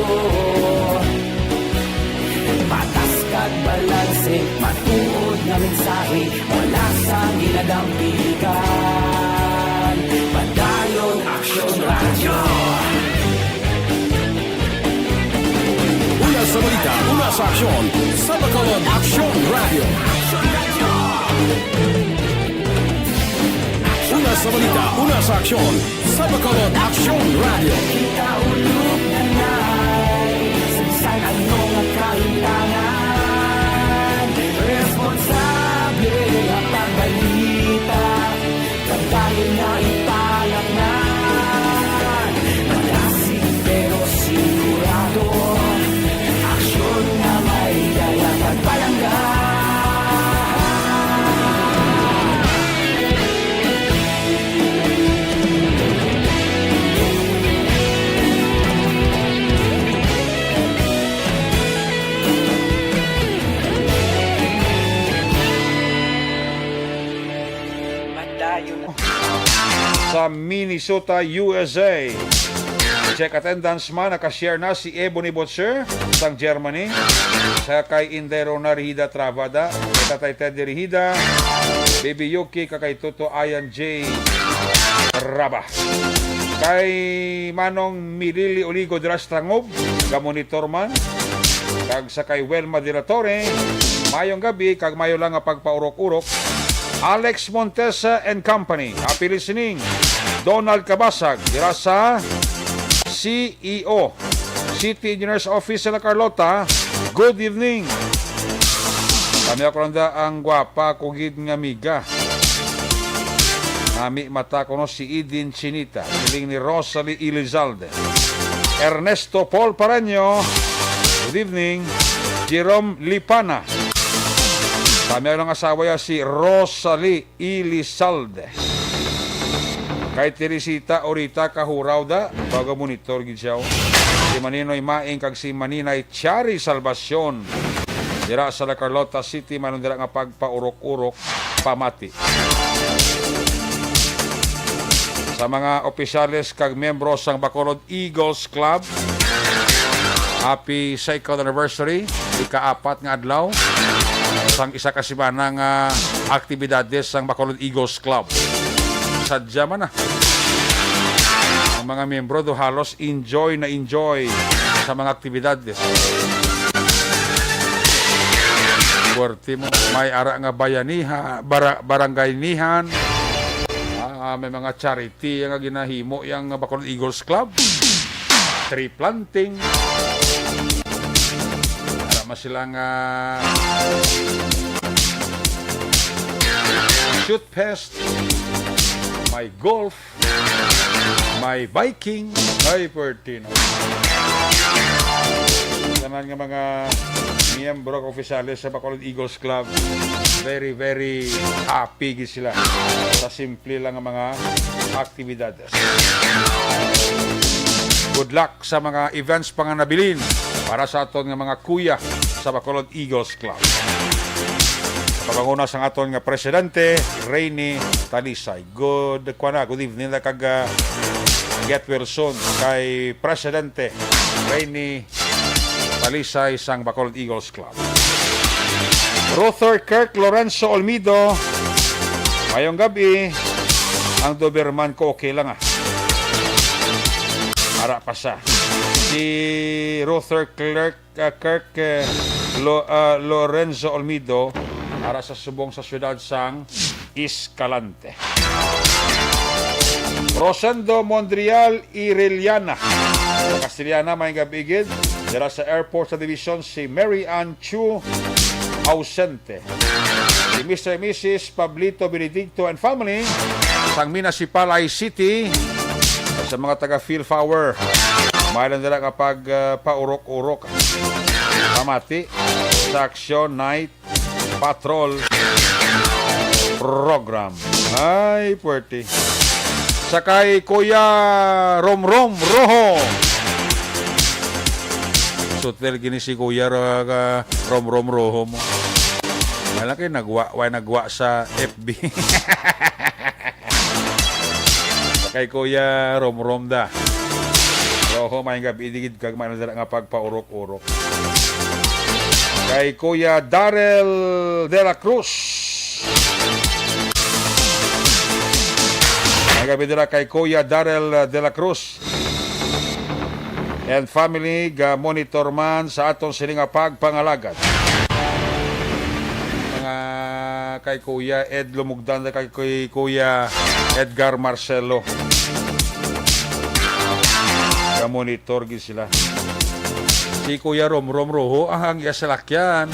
Patas kag balanse, matuod nga mensahe, wala sang ginadampigan. Padayon Aksyon Radyo. Una sa balita, una sa aksyon, sa Bacolod Aksyon Radyo. Una sa balita, una sa aksyon, sa Bacolod Aksyon Radyo. Kita ulog na nay, sa bisan ano nga kahimtangan, responsable nga pagbalita, padayon nga ipalatnan. Malasig pero sigurado, aksyon nga may dala pagpalangga. Sa Minnesota, U S A. Check attendance man, naka-share na si Ebony Butcher sang Germany. Sa kay Inday Rona Rihida Travada, kay Tatay Teddy Rihida, Baby Yuki, kag kay Toto Ayan J Raba. Kay Manong Milili Oligo dira sa Tangob, ga-monitor man. Kag sa kay Welma de la Torre, mayong gabi kag mayo lang nga pagpaurok-urok. Alex Montesa and Company, happy listening. Donald Cabasag, dira sa C E O, City Engineers Office sa La Carlota, good evening. Kami ako lang da ang gwapa ko gid nga amiga. Nami mata ko no si Eden Chinita, siling ni Rosalie Elizalde. Ernesto Paul Pareño, good evening. Jerome Lipana. Kami lang asawa ya si Rosalie Elizalde. Kay Teresita Orita Kahuraw da, bago monitor gid siya, oh. Si Maninoy Maing kag si Maninay Chari Salvacion. Dira sa La Carlota City, manon dira nga pagpaurok-urok, pamati. Sa mga opisyales kag miyembro sang Bacolod Eagles Club, happy second anniversary, ika-apat nga adlaw sang isa ka semana nga aktibidades sang Bacolod Eagles Club. Sadya man na. Ang mga miyembro do halos enjoy na enjoy sa mga aktibidades. Puwerte mo. May ara nga bayaniha, bara-, barangaynihan. Ah, may mga charity nga ginahimo yang Bacolod Eagles Club. Tree planting. Tama sila nga shoot fest. may golf, may biking, ay, pwerte, no? Tanan nga mga miyembro kag opisyales sa Bacolod Eagles Club, very, very happy gid sila sa simple lang nga mga aktibidades. Good luck sa mga events pa nga nabilin para sa aton nga mga kuya sa Bacolod Eagles Club. Sa panguna sang aton nga presidente, Rainy Talisay. Good, kuwan na, good evening na kag, ah, get well soon kay Presidente Rainy Talisay sang Bacolod Eagles Club. Ruther Kirk Lorenzo Olmido, mayong gabi. Ang Doberman ko okay lang, ah. Ara pa sa. Si Ruther Clerk, ah, Kirk, eh, Lo-, ah, Lorenzo Olmido, ara sa subong sa siyudad sang Escalante. Rosendo Mondrial Ireliana. Sa Castellana, may gabigid. Dira sa airport sa division, si Mary Ann Chu, ausente. Si Mister and Missus Pablito Benedicto and family sang Minasipalay City. Sa mga taga Phil Power, may lang dira nga pag, ah, paurok-urok. Pamati sa Action Night Patrol Program. Ay, puwerte. Sa kay Kuya Romrom Roho. Sutil gini si Kuya Ro-, ka-, Romrom Roho mo. Wala kay nagwa, wala nagwa sa F B. Sa kay Kuya Romrom da. Roho, may gabi, digid kag may nadala nga pagpaurok-urok. Kay Kuya Darrell de la Cruz. May gabi dira kay Kuya Darrell de la Cruz and family, ga-monitor man sa aton sini nga pagpangalagad. Mga kay Kuya Ed Lumugdan, kay, kay Kuya Edgar Marcelo. Ga-monitor gid sila. Si Kuya Romrom Roho, ang, ang iya salakyan.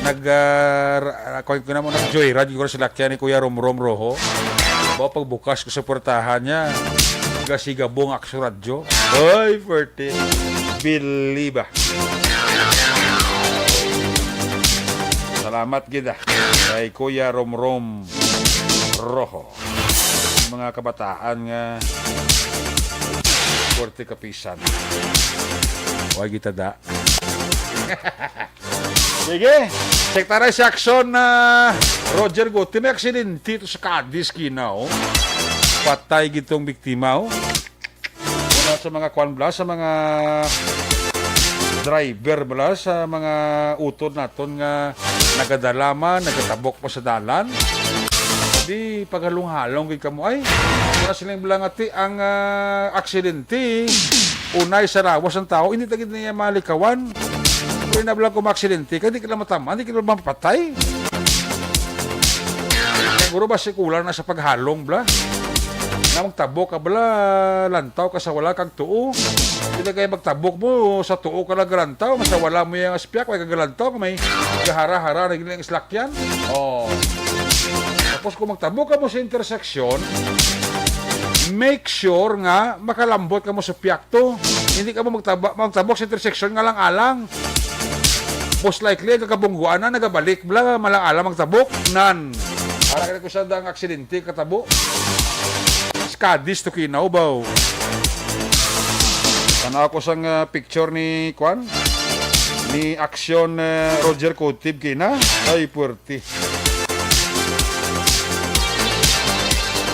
Nag, ah, ra-, kuwan ko na mo, nag-joyride ko sa salakyan ni Kuya Romrom Roho. Ba, pagbukas ko sa puwertahan niya, gasigabong ak sa radyo. Ay, puwerte. Biliba. Salamat gid, ah, kay Kuya Romrom Roho. Mga kabataan nga puwerte kapisan. Way gitada. Sige, check tayo sa aksyon na Roger Guti. May aksidente to sa Cadiz, kinaw. Patay gid tong biktima, oh. Una sa mga kwan bala, sa mga driver bala, sa mga utod naton nga nagadala man, nagatabok pa sa dalan. Di paghalong-halong gid kamo ay. Wala siling bala nga ti ang, ah, aksidente. Unay sa lawas ang tao, hindi ta gid niya malikawan. Pero na bala kung maaksidente ka, di ka lang matamaan, di ka lang mapatay. Siguro ba si kulang na sa paghalong bala? Na magtabok ka bala, lantaw ka sa wala kag tuo. Di na kaya magtabok mo sa tuo ka lang galantaw, sa wala mo yung aspyak, may kagalantaw, may gahara-hara na giling slakyan. Oh. Tapos kung magtabok ka mo sa intersection, make sure nga makalambot ka mo sa pyak to. Hindi ka mo magtaba-, magtabok sa intersection nga lang alang. Most likely, ang kakabungguan na nagabalik. Bala, malang alang magtabok. Nan. Para ka ko sa dang aksidente, katabo. Skadis to kinaw, baw. Tanaw ko sang, ah, picture ni, kwan? Ni Aksyon, eh, Roger Kutib kina. Ay, puwerte.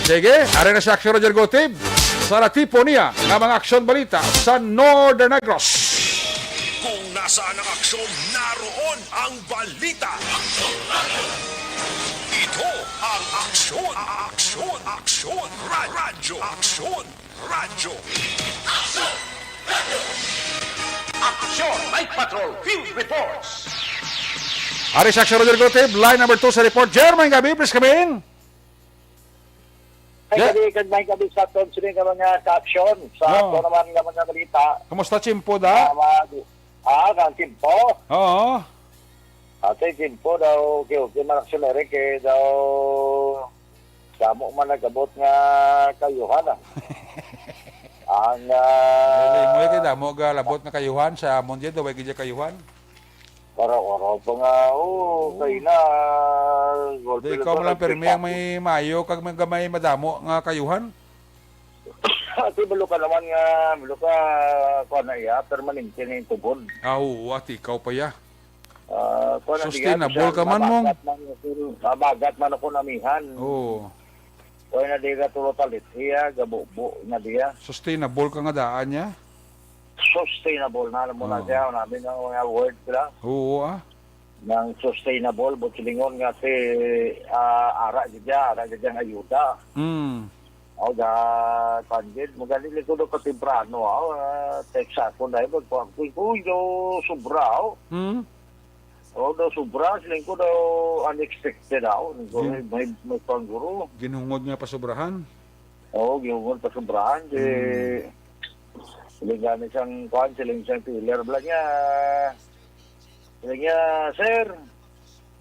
Sige, ari na si Aksyon Roger Kutib. Sa latipo niya nga mga aksyon balita sa Northern Negros. Kung nasaan ang aksyon, naroon ang balita. Ito ang Aksyon, Aksyon, Aksyon, Ra-, Radyo, Aksyon, Radyo. Aksyon Night Patrol Field Reports. Ari sa Aksyon Roger Gutib, line number two sa report. Jer, may gabi, please come in. May Yeah. gabi, kag may gabi sa aton sini nga mga ka-aksyon, sa Oo. ato naman nga mga balita. Kumusta, Chimpo, da? Ah, mag-, ah, kang Chimpo? Oo. Ate, Chimpo daw, okay, okay, man, aksyon, Eric, eh, daw, Damo man nag-abot nga kayuhan, ah. Ang, ah, Dili mo kay damo ga labot nga kayuhan sa amon diyan, daw gid kayuhan. Para araw pa nga, oh, Oo. Kay na, golpe Di lang ikaw ba man lang pirmi ang nagpikapon? May maayo kag may gamay madamo nga kayuhan. Ati, balo ka naman nga, balo ka, kuha na iya, permanente na yung tubod. Ah, oo, ati ikaw pa ya. Ah, kuha na Sustainable diyan, ka man, mong. Mabagat man, mabagat man ako namihan. Oo. Kuha na di ka tulo talit. Iya, gabubo na diya. Sustainable ka nga daan niya? Sustainable na, alam mo na Oo. Siya, namin ang mga word sila. Oo, ah. Nang sustainable, but silingon nga si, ah, ara gid siya, ara gid siyang ayuda. Mm. O, ga, pandit, magaling ko daw katemprano, ah, ah, text ako na, eh, magkuha ko, uy, daw, sobra, oh. Mm. O, daw, sobra, siling ko daw, unexpected, ah, oh. Gin- May, may, may pangguro. Ginhungod nga pasobrahan? Oo, ginhungod pasobrahan, kay, Mm. siling gani siyang, kuwan, siling siyang teller, bala niya, Sabi niya, "Sir,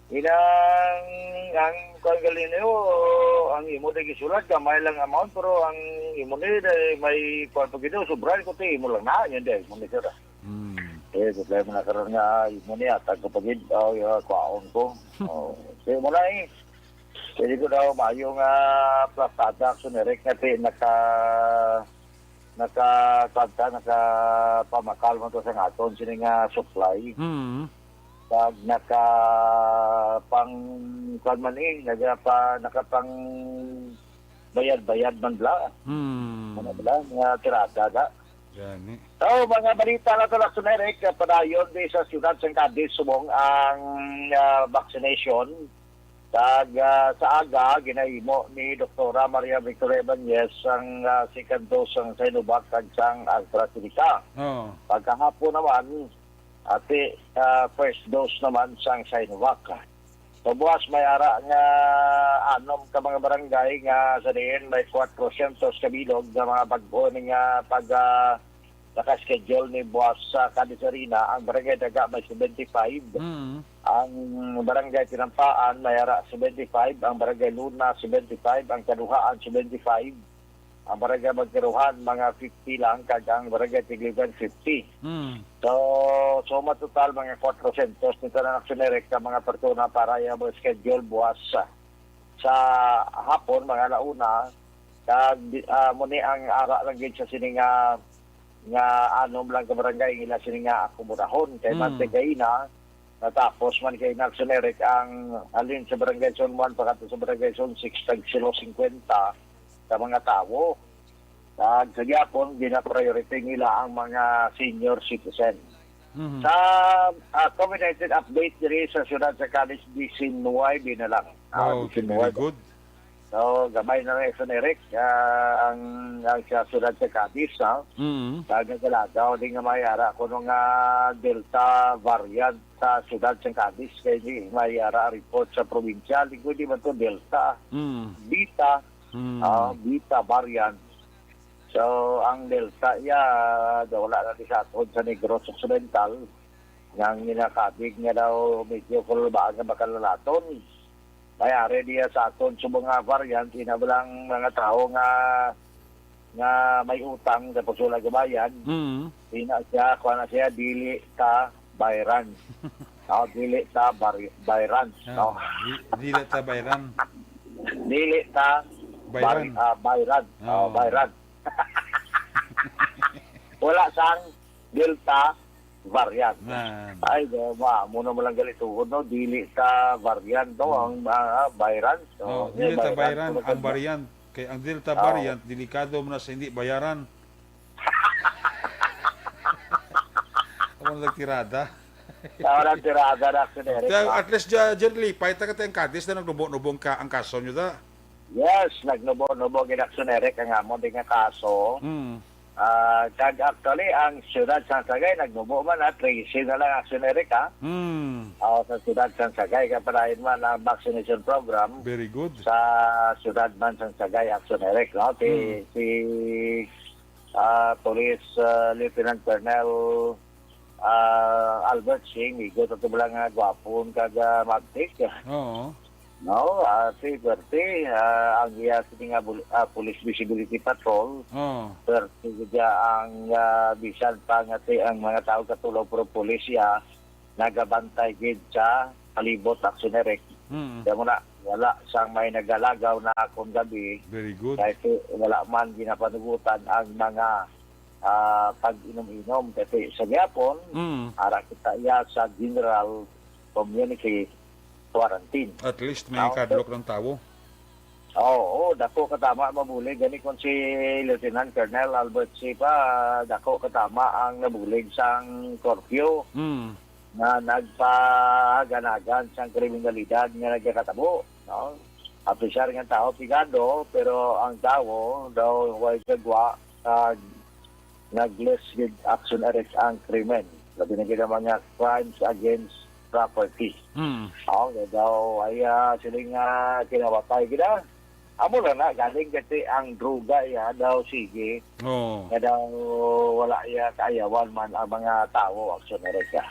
inang, ang kuwan gali niyo, ang imo na gisulat, gamay lang amount, pero ang imo ni, day, may kuwan pa gid, sobra ko ti, imo lang na, yan, day, imo ni, sir, ah." Hmm. Eh, problema na karon nga, imo ni, atag ko pa gid, oh, yeah, kwaon ko. Oh, so, mo na eh. Pwede ko daw, maayo nga, plastada, so, nirek nga, ti, naka, naka, kuwan ta, nakapamakal mo to sa aton, sini nga supply. Mm. Pag naka pang, kuwan man eh, naga pa, naka pang bayad-bayad man bla. Mm. Ano bla, nga tirada da. Gani. So, mga balita na to, Lakson Eric, padayon di sa siyudad sang Cadiz, subong ang, ah, vaccination. Kag, ah, sa aga, ginahimo ni Doktora Maria Victoria Ibanez ang, ah, second dose sang Sinovac kag sang AstraZeneca. Oo. Pagkahapon naman, ati, ah, first dose naman sang Sinovac. Sa buwas, may ara nga anom ka mga barangay nga sa diin may kwatrocientos ka bilog nga mga bag-o ni nga pag, ah, naka-schedule ni buwas sa Cadiz Arena. Ang Barangay Daga may seventy-five. Mm. Ang Barangay Tinampaan may ara seventy-five, ang Barangay Luna seventy-five, ang Kaduhaan seventy-five, ang Barangay Magkaruhan mga fifty lang, kag ang Barangay Tigliban fifty. Mm. So, suma total mga kwatrocientos ni tanan aksyonerik ka mga persona para iya mo schedule buwas sa, sa hapon, mga alauna, kag, ah, mo ni ang ara lang gid sa sini nga nga anom lang ka barangay ang ila sini nga akomodahon. Kay Mm. man kay gaina, natapos man kay Nelson Eric ang halin sa Barangay Zone one pakadto sa Barangay Zone six, tag silo cincuenta ka mga tawo. Kag sa gyapon, gina-priority nila ang mga senior citizen. Mhm. Sa, ah, COVID nineteen update diri sa siyudad sa Cadiz, diecinuebe na lang. Ah, Wow, diecinuebe. Very good. So, gamay na lang, Nelson Eric, ah, ang, ang sa siyudad sa Cadiz, ha? Mm. Sa nagalagaw, di nga may ara kuno nga Delta variant sa siyudad sa Cadiz, kay di may ara report sa probinsya, di ko di man to Delta, Mm. Beta, Mm. ah, Beta variant. So, ang Delta, ya, wala na di sa aton sa Negros Occidental, nga ang ginakabig nga daw medyo kulbaan nga makalalaton. May ari diya sa aton sa mga variant, ina ba lang mga tao nga, nga may utang, tapos wala gabayad. Mm. Ina siya, kuha na siya, dili ta bayran. Oh, dili ta bari-, bayran, Ah, no? di-, dili ta bayran. Dili ta Bayran. bari-, ah, bayran. Oh, Oh. bayran. Wala sang Delta variant. Man. Ay, di ba? Amo na mo lang galituhon, no? Dili ta variant, no? Hmm. Ang, ah, virus. So, Oh, eh, dili ta virus, bayran, ano ang ba? Variant. Kay ang Delta Oo. Variant, delikado mo na sa hindi bayaran. Ako na nagtirada. Ako na nagtirada na, Sir Eric, Kaya, ah. At least, Ja-, Jerry, pahita ka tayong kadis na nagnubo-nubong ka ang kaso nyo, da? Yes, nagnubo-nubo gid, Aksyon Eric, ang amon din nga kaso. Mm. Ah, kag actually, ang siyudad sa Sagay, nagnubo man, ha, trese na lang, Aksyon Eric, ha. Mm. Oh, sa siyudad sa Sagay, kapalain man ang vaccination program Very good. Sa siyudad man sa Sagay, Aksyon Eric, no? Si, Mm. si, ah, Police, ah, Lieutenant Colonel, ah, Albert Singh, igo to bala nga gwapon kag, ah, magtik. Oo. No, ah, Ti, perti, ah, ang iya sini nga bul-, ah, Police Visibility Patrol. Oh. Perti gid ang, ah, bisan pa nga ti ang mga tawo katulaw, pero pulis iya nagabantay gid sa palibot, Action Eric. Mm. Kaya mo na, wala sang may nagalagaw na akong gabi. Very good. Kahit wala man ginapanugutan ang mga, ah, pag-inom-inom. Kasi sa gihapon, Mm. ara kita iya sa general community quarantine. At least may Now, kadlok ng tawo. Oo, dako katama mabulig. Gani kung si Lieutenant Colonel Albert Sipa, dako katama ang nabulig sang curfew Mm. nga nagpaganagan sang kriminalidad nga nagakatabo, no? Apisar nga tawo pigado, pero ang tawo daw way gagwa kag nag-less gid, Action Eric, ang krimen. Labi na gid ang mga crimes against property. Mm. Oh, daw ay, ah, sila nga kinawatay gid, ah. Amo lang na, galing kasi ang droga iya daw, sige. Oo. Nga daw wala iya kaayawan man ang mga tawo, Action Eric, ah.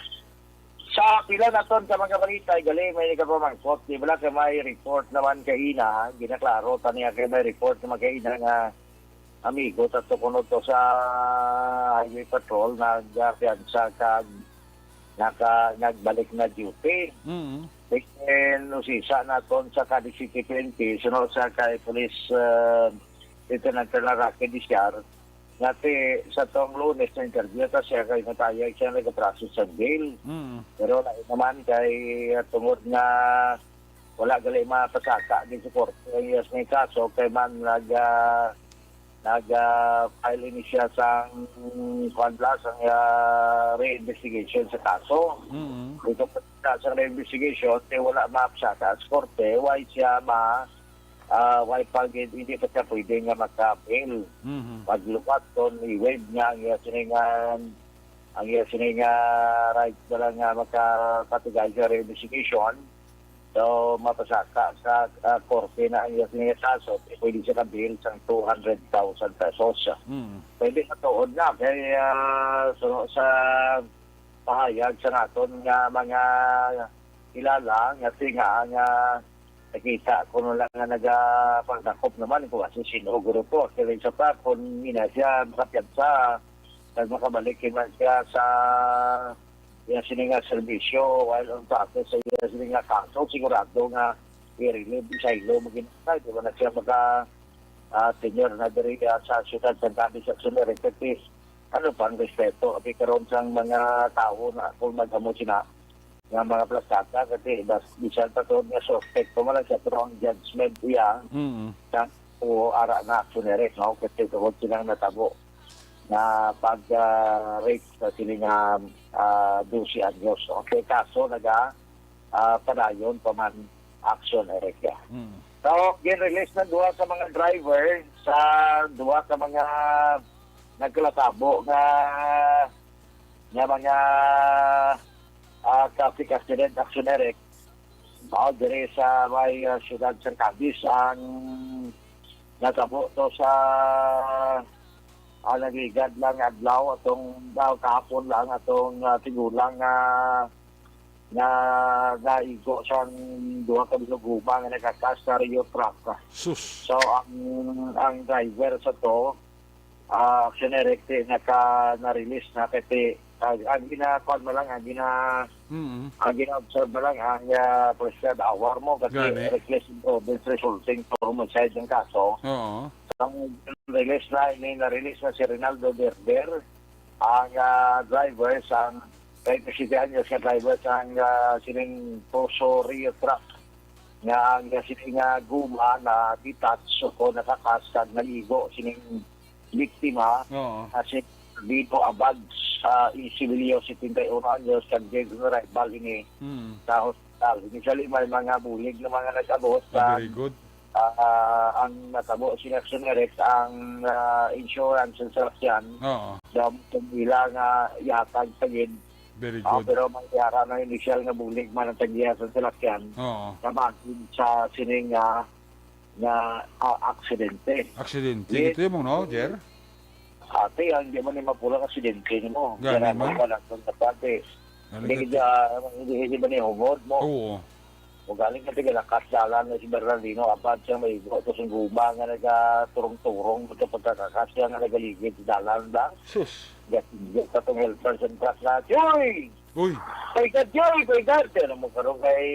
Sa pila naton ka mga balita, gali may nagapamangkot, di ba, kay may report naman kaina, ginaklaro ta niya kay may report naman kaina nga amigo ta to kuno to sa Highway Patrol, nagpiyansa kag naka-, nagbalik na duty. Mm. Then, usisa naton sa Cadiz City P N P, suno sa kay Police, uh, Lieutenant Colonel Rocky Diciar, nga ti sa tong Lunes na interview ta siya kay matayag siya nagaprocess sa bail. Mm. Pero lain naman kay, uh, tungod nga wala gali mapasaka din sa korte ang iyas may kaso kay man nag, ah, nag, ah, file ini siya sang, kuwan bala, sang, ah, reinvestigation sa kaso. Mm. Dito pa sa reinvestigation, eh, wala mapasaka sa korte, why siya ma, ah, why pa gid, hindi pa siya pwede nga maka-bail. Mhm. Pagluwat, kon i-waive nga ang iya sini nga, ang iya sini nga right na lang nga makapatigay sa reinvestigation. So, mapasaka sa, ah, korte na ang iya sini nga kaso, pwede siya ka-bail sang two hundred thousand pesos. Mhm. Pwede matuod na kay, ah, so, sa pahayag sa naton nga mga kilala nga tinga nga nakita ko no lang nga nagapagnakop naman kung asin sino guro to. Kaya sa pa, kung ina siya makapiyansa, kag makabalik man siya sa iya sini nga serbisyo while on process sa iya sini nga kaso, sigurado nga i-relieve sa ilo maginatay, di ba na siya maka, ah, tenure na diri, ah, sa siyudad sa Cadiz, sa Sumeric. Ano pa ang respeto abi karon sang mga tawo na kung magamo sina nga mga plasada, kasi bas-, bisan pa tuod nga suspect pa man lang siya, pero ang judgment iya Mm. sa o ara na Action Eric, no? Kasi tuod silang natabo na pag, ah, rape sa sini nga, ah, dose anyos, no? Kay kaso naga, ah, padayon pa man, Action Eric, ya. Mm. So, gin-release na duha ka mga driver sa duha ka mga nagkalatabo nga, nga mga, ah, traffic accident, Action Eric. Mao diri sa may, ah, siyudad sa Cadiz ang natabo to sa, ah, nagligad lang adlaw atong, ah, kahapon lang atong, ah, tigulang nga, nga naigo sang duha ka bilog guma nga nagkakas sa Rio Truck. Sus. So, ang, ang driver sa to, ah, generic, ti, naka, na-release na kay ti, ah, ang gina-, kuwan mo lang, ang gina-, Mm. ang gina-observe mo lang, ang, ah, prescribed hour mo, kasi Gani. Reckless imprudence resulting to homicide ang kaso. Oo. Ang release na, ini na-release na si Rinaldo Berber, ang, ah, driver sang treinta y siete anyos nga driver sang, ah, sining Toso Rio Truck, nga ang, ah, sining, ah, guma na detach o nakakas kag naligo sining biktima, Oo. nga si Vito Abad, sa Isibilio, setenta y uno anyos, kag dead on arrival ini Mm. sa hospital. Initially, may mga bulig na mga nag-abot Ah, sa, very good. ah, ang natabo si Nelson Eric, ang, ah, insurance sa salakyan, Oo. daw kung ila nga ihatag sa gid. Very Ah, good. Pero may yara na initial nga bulig man ang tagiya sa salakyan. Oo. Sa bahin sa sining, ah, nga, ah, aksidente. Aksidente, Yes. Ito mo, no, Jer? Ate, ang di man ni mapula aksidente nimo. Gani Kaya man. Wala kang kapate. Gani Hindi ka- ka, hindi, hindi ba ni humod mo? Oo. Ugaling ka tigalakas dalan na si Bernardino, apat siya may igo to sang guma nga nagaturong-turong sa pagkakakas siya nga nagaligid sa dalan ba? Sus. Gas-, gas sa tong helper sa truck na, "Choy! Uy! Kay ka, Choy! Kay ka!" Kaya naman karon kay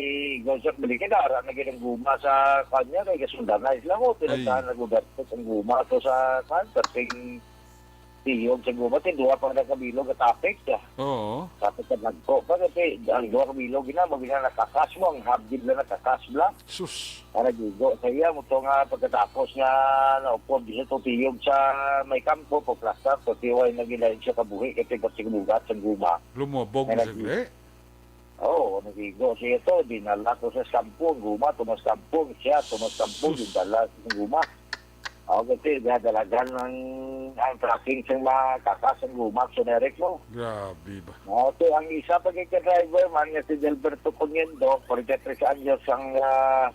Gonzag, bali ka na, ara na gid ang guma sa kanya, kay gasundanay sila mo, Ay. pinagdaan na guberto ang guma to sa kwan, perting tiyog sa guma, ti duha pa na kabilog at apek siya. Oo. Tapos sa nagko pa, kasi ang duha kabilog, gina, mo gina nakakas mo, ang hub gid na nakakas bla. Sus. Ang nagigo sa iya, mo to nga pagkatapos nga naupod siya to tiyog sa may kampo, pagplastar, to tiway na ginayon siya kabuhi, kay tigpati kabugat sa guma. Lumobog Ay, na nag- sagli. Oo, nagigo siya to, dinala to sa sampung, guma, tumas sampung, siya, tumas sampung, Sus. dinala sa guma. Ako kasi, dadalagan ng, ang tracking sa mga kakas ang guma, generic mo. Grabe ba? Okay, ang isa pa kay ka-driver man nga si Delberto Coniendo, forty-three anyos, ang, ah,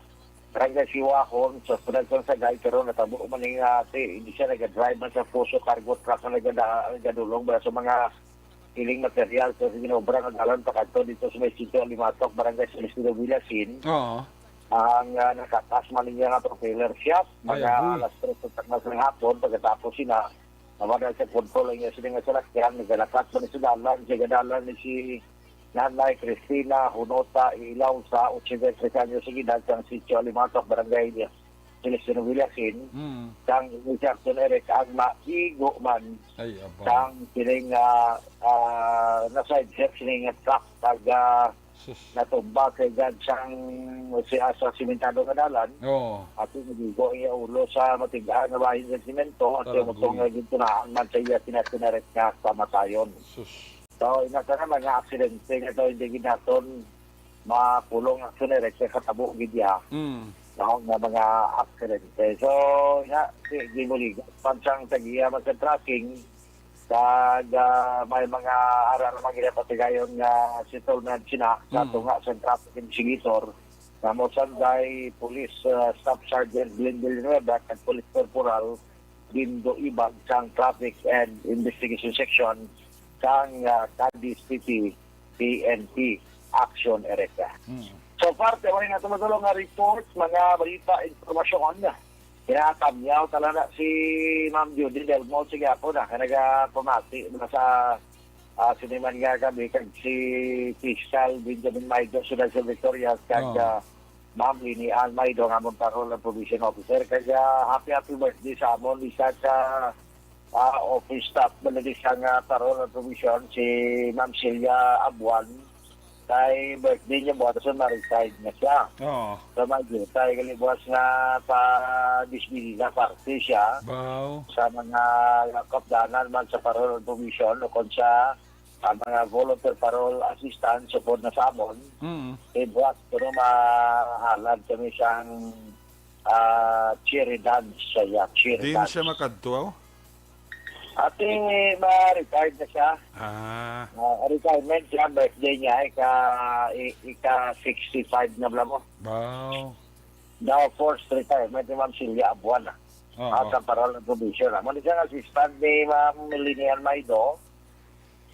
barangay Siwahon, sa Ospital Sagay, pero natabo man ni nga ate, hindi siya nag-drive man sa Fuso cargo truck na nagada-, nagadulong ba sa mga piling material sa ginobra nga dalan pakadto dito sa may sitio Alimatok, barangay Celestino Villasin. Oo. Ang, ah, nakatas man niya nga propeller shaft, Ay, mga agoy. alas tres sa takna sa hapon, pagkatapos sina, nawalan sa kontrol ang iya sila nga salakyan, nagalakat pa ni sa dalan, sa gadalan ni si Nanay Cristina Hunota Ilaw sa ochenta y tres anyos sa edad, sang sitio Alimatok, barangay niya, Celestino Villasin, Mm. sang Captain Eric ang maigo man Ay, abang. sang kining, ah, ah, na side step sining truck kag, ah, Sus. natumba kay gad sang si asa simentado nga dalan. Oo. At nagigo ang iya ulo sa matigaan nga bahin sa semento at Taragoy. yung utong nga gintunaan man sa iya sina Captain Eric nga kamatayon. Sus. So, ina ka na mga aksidente nga daw hindi ginaton mapulong ang sunirek sa katabo gid ya. Mm. No, nga mga aksidente. So, ina, di, di mo ligat. Pansang tagiya man sa tracking, kag, ah, may mga ara naman ginapatigayon nga settlement sina sa Mm. tunga sa traffic investigator nga mo sanday Police, ah, Staff Sergeant Glenn Villanueva kag Police Corporal Dindo Ibag sang Traffic and Investigation Section sang, ah, Cadiz City P N P Action Area. Mm. So, parte, wala na ito matulong nga report, mga balita, impormasyon. Kinakamyaw talaga si Ma'am Judy Delmo, sige ako na, kaya nagapamati na sa, ah, siniman nga kami, kag si Fiscal Benjamin Maido, Sudad sa Victoria, kag, Oh. ah, Ma'am Lini Ann Maido, nga amon parol ang probation officer. Kag, ah, happy, happy birthday sa amon, isa ka, ah, office staff, baladi sa nga parol ang probation, si Ma'am Celia Abuan. Kay birthday niya buwan sa na-retired na siya. Oo. So, may jutay, gali buwas nga pa disbili na parte siya Wow. sa mga kapdanan man sa parol ang probation o kung sa, sa mga volunteer parol assistance, support na sa amon. Mm. Kay buwas, pero mahalad kami siyang, ah, cherry dance siya, cherry Di na dance. siya makadto, aw? Ate, ma-retired na siya. Ah. Ah, retirement siya, birthday niya, ika, i-, ika sixty-five na bala mo. Wow. Daw forced retirement ni Ma'am Celia Abuan, ah. Oo. Ah, sa parol ang probation, ah. Muna siya ang assistant ni Ma'am Linian Maido.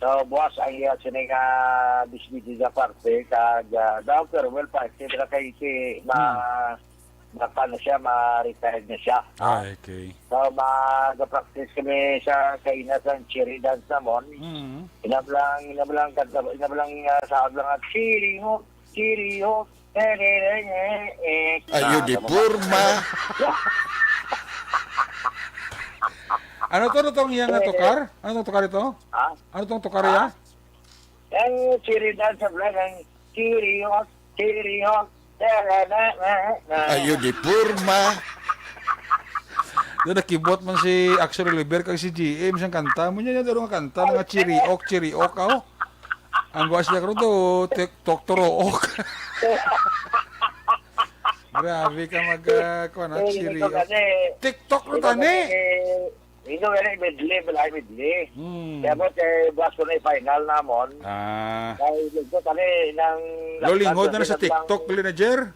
So, buwas ang iya sini nga disbidi sa parte, kag, ah, daw, pero well, pa, et cetera kay si Ma-, Hmm. ma-, pa na siya, ma-retired na siya. Ah, okay. So, mag-practice kami sa kaina sa cherry dance namon. Mm. Inablang, inablang kanta, inablang, ah, sa ablang at cherry ho, cherry ho, cherry, eh, eh, eh. Ayo, Ah, di tama ba? porma. Ano to, ano tong iyang nga tukar? Ano tong tukar ito? Ha? Ano tong tukar iya? Ang cherry dance sa vlog, ang cherry ho, cherry ho, da, da, da, da, da. Ayo, di porma. Doon nakibot man si Axel Oliver kag si G M sang kanta. Mo niya, niya, doon nga kanta, nga cherry oak, cherry oak, aw. Ang guwas niya karon to, TikTok to rook. Grabe ka mag, ah, kuwan, ah, Eh, cherry ito oak. kasi, TikTok ito ro tani. kasi, ito kasi medley, balay medley. Hmm. Kaya mo, kay buwas ko na yung final namon. Ah. Kay ito kasi, nang Lolingod na na sa nang TikTok, gali na, Jer.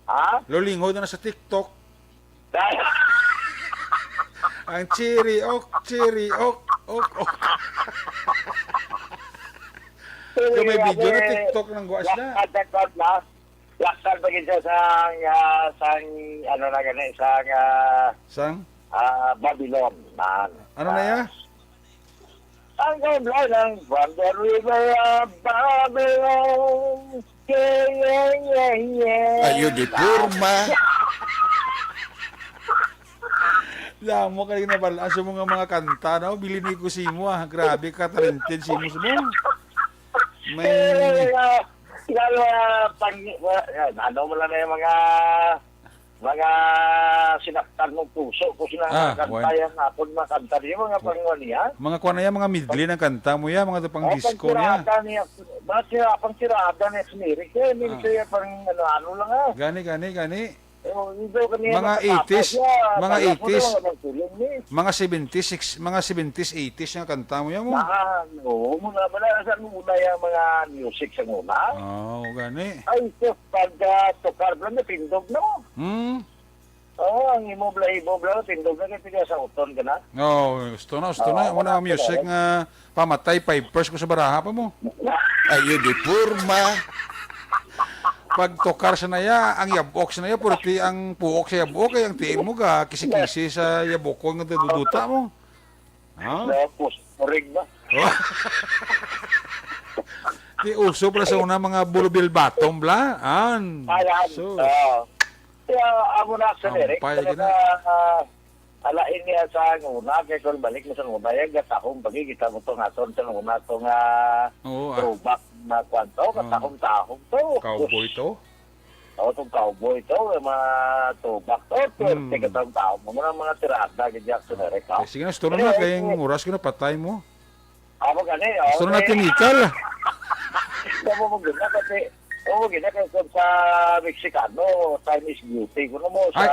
Ha? Lolingod na na sa TikTok. Ang cherry oak, cherry oak, oak, oak. Pero Yung may yun, video na eh, TikTok ng guwas na. Black Cat, Black Cat, Laksan pa gid siya sang, ah, sang, ano na gani, sang, ah, Sang? ah, Babylon. Man. Ano na iya? Ah, ang kaunlanan, from the river of Babylon. Yeah, yeah, yeah, yeah. Ayo, di porma. Damo ka rin nabal-an sa mga, mga kanta, no? Bili ni ko sa imo, ah. Grabe ka, talented si imo, mo. May Pero, ah, lalo, ah, pang, ah, ano mo lang na yung mga, mga sinaktan mong puso ko sila Ah, kanta wan. Yung akon mga kanta niyo, mga panguan niya. Mga kuwan na yan, mga medley ng kanta mo yan, mga pang Oh, disco niya. Pangtirada niya, mga sira-, pangtirada niya si Mary Kay, Ah. Minsan yan, pang ano-ano lang, ah. Gani, gani, gani. Oh, hindi ko niya Mga makatapos eighties, niya. Mga Kala ko eighties. Naman ang tulong ni. Mga seventies, six, mga seventies, eighties nga kanta mo yan mo. Ah, oo, mga pala, sa una yung mga music sa una. Oo, gani. Ay, sus, pag, ah, tukar, bro, natindog, no? Hmm. Oo, ang imo balahibo, bro, tindog na, kaya sa uton ka na. Oo, gusto na, gusto Oo, na. Wala wala ang music na. Nga pamatay, five first ko sa baraha pa mo. Ayo, di porma. Pag tokar sa naya, ang yabok sa naya, purti ang puok sa yabok, kay ang tiil mo ga, kisi-kisi sa yabok ko nga duduta mo. Ha? Tapos, orig ba? Oh. Di uso pala sa una mga bulubil batom bla. An. Ayan. So, oo. Kaya amo na sa lyrics, Ampay, talaga, gina. Ah, alain niya sa una, kay kung balik mo sa una, yung gatahong pagkikita mo to nga to, sa una to nga Oo, ah. Throwback na kwan to, Oo. Katahong-tahong to. Cowboy to? Oo, itong cowboy to, yung mga throwback to, pero Hmm. Katahong-tahong mo na mga tirada, kay Jackson Eric, ha? Eh, sige na, gusto na Pero, na, kay eh, ang oras ko na, patay mo. Amo gani, oh, Gusto na eh. Natin, Nicole. Amo mo gina kasi, amo mo gina kasi sa Mexicano, time is beauty. Kuno mo sa,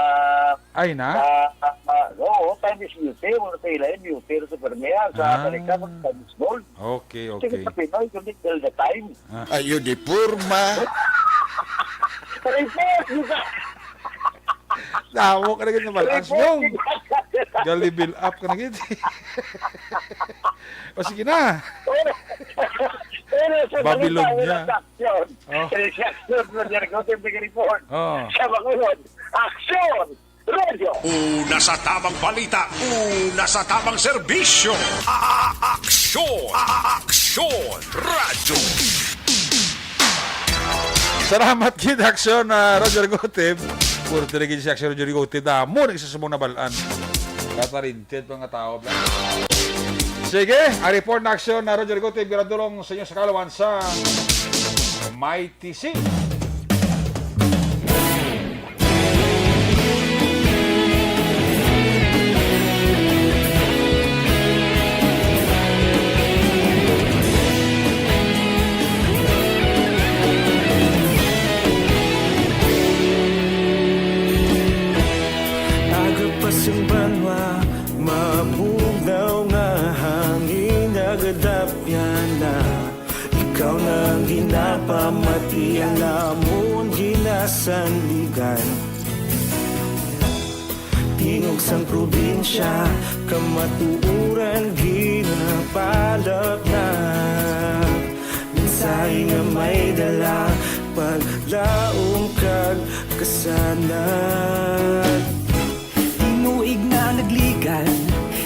Ay, ay na? Sa, ah, oo, time is beauty. Mo na pila yung beauty sa Permea, sa Ah. Amerika, time is gold. Okay, okay. Sige sa Pinoy, kundi till the time. Ah. Ayo, di porma. Report, di ba? Damo ka na gid na balance, Report, Yong. Di ba? Ga-level up ka na gid. O, sige na. Pero, pero sa Babylonia. Balita, wala sa aksyon. Oh. Reaksyon mo, Jergo, sa report. Oh. Sa Bacolod, aksyon! Radyo. Una sa tamang balita, una sa tamang serbisyo. A-, a-, aksyon. A-, a-, aksyon. Radyo. Salamat gid, Aksyon, ah, Roger Gotib. Puro talaga si Aksyon Roger Gotib. Damo na isa sa mga nabalaan. Katarinted pa nga tao, bla. Sige, ang report na Aksyon na Roger Gotib, giradulong sa inyo sa kalawan sa Mighty T C. Aga pa sing banwa, mabugnaw nga hangin, nagadapyan na. Ikaw na ang ginapamati, ang amon ginasandigan. Tingog sang probinsya, kamatuoran ginapalap na. Mensahe nga may dala, paglaom kag kasanag. Tinuig na nagligan,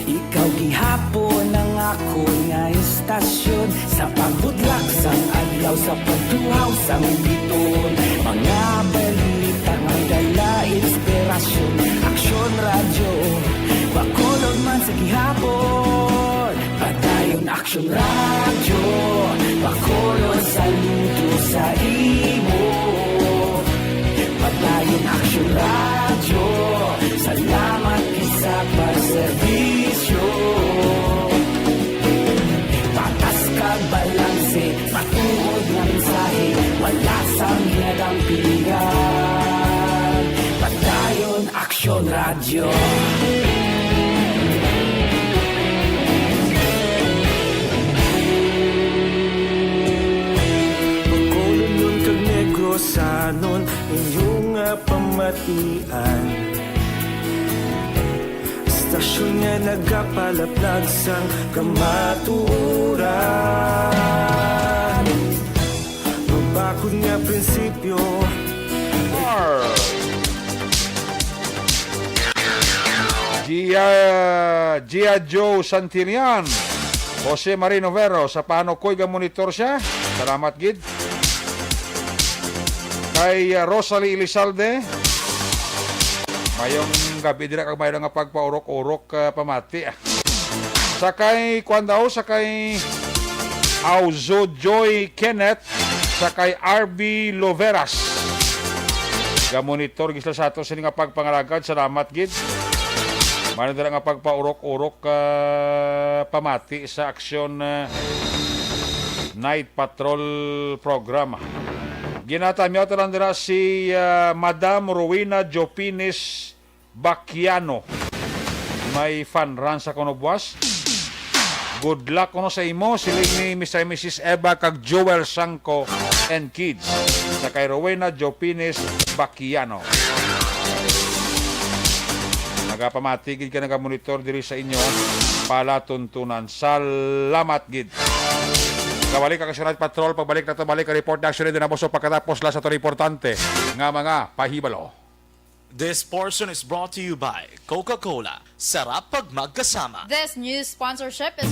ikaw gihapon ang akon nga istasyon. Sa pagbudlak sang adlaw, sa pagtuhaw sang biton, mga balita nga dala inspirasyon. Aksyon Radyo, Bacolod man sa gihapon. Padayon Aksyon Radyo, Bacolod, saludo sa imo. Padayon Aksyon Radyo, salamat gid sa pagserbisyo. Patas kag balanse, matuod nga mensahe, wala sang ginadampigan. Padayon Aksyon Radyo. Bacolodnon kag Negrosanon, inyo nga pamatian. Istasyon nga nagapalaplag sang kamatuoran. Mabakod nga prinsipyo, Gia, Gia Joe Santillan, Jose Marino Vero, sa Panukoy, ga-monitor siya. Salamat gid. Kay, ah, Rosalie Elizalde, mayong gabi dira kag maayo nga pagpaurok-urok, ah, pamati, ah. Sa kay, kuwan daw, sa kay Auzo Joy Kenneth, sa kay R B Loveras. Ga-monitor gid sila sa ato sini nga pagpangalagad. Salamat gid. Maayo dira nga pagpaurok-urok, ah, pamati sa Aksyon, ah, Night Patrol Program. Ginatamyaw ta lang dira si, ah, Madam Rowena Jopines Baquiano. May fan run sa kuno buwas. Good luck kuno sa imo, siling ni Mister and Missus Eva kag Joel Sangco and kids. Sa kay Rowena Jopines Baquiano. Nagapamati gid ka, nagamonitor diri sa inyo palatuntunan. Salamat gid. Kabalik ang Aksyon Night Patrol. Pagbalik nato, balik ang report na aksyon. Ito na po sa pagkatapos la sa to importante nga mga pahibalo. This portion is brought to you by Coca-Cola. Sarap pag magkasama. This news sponsorship is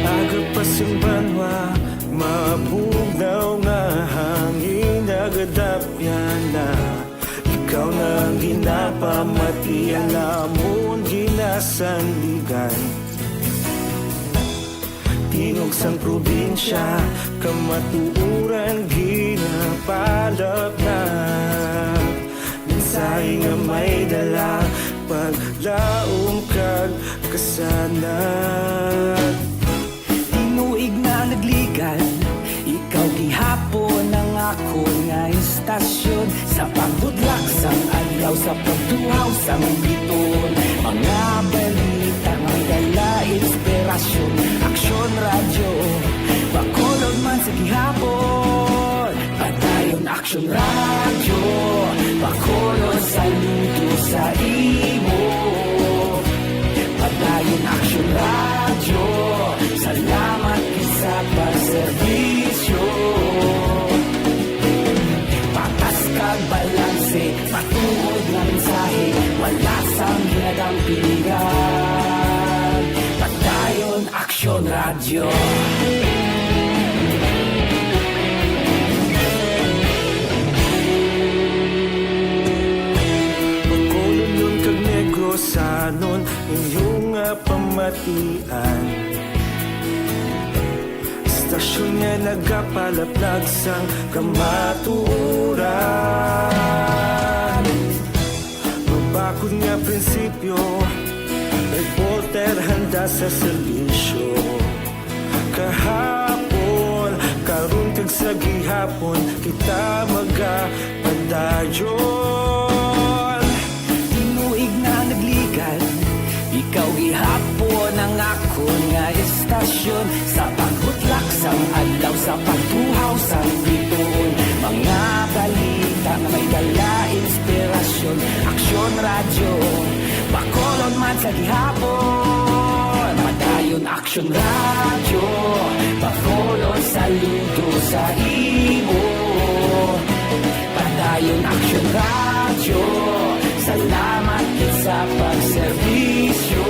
Aga pa sing banwa, mabugnaw nga hangin, nagadapyan na. Ikaw na ang ginapamati, ang amon ginasandigan. Tingog sang probinsya, kamatuoran ginapalapnap. Mensahe nga may dala, paglaom kag kasanag. Tinuig na nagligad, ikaw gihapon ang akon nga istasyon. Sa pagbudlak sang adlaw, sa pagtuhaw sang bituon, mga balita may dala inspirasyon. Aksyon Radyo, Bacolod man sa gihapon. Padayon Aksyon Radyo, Bacolod, saludo sa imo. Padayon Aksyon Radyo, salamat gid sa pagserbisyo. Patas kag balanse, matuod nga mensahe, wala sang ginadampigan. Padayon Aksyon Radyo. Bacolodnon kag Negrosanon, inyo nga pamatian. Istasyon nga nagapalaplag sang kamatuoran. Mabakod nga prinsipyo, reporter handa sa serbisyo. Kahapon, karon, kag sa gihapon, kita magapadayon. Tinuig na nagligad, ikaw gihapon ang akon nga istasyon. Sa pagbutlak sang adlaw, sa pagtuhaw sang bituon, mga balita nga may dala inspirasyon. Aksyon Radyo, Bacolod man sa gihapon. Padayon Aksyon Radyo, Bacolod, saludo sa imo. Padayon Aksyon Radyo, salamat gid sa pagserbisyo.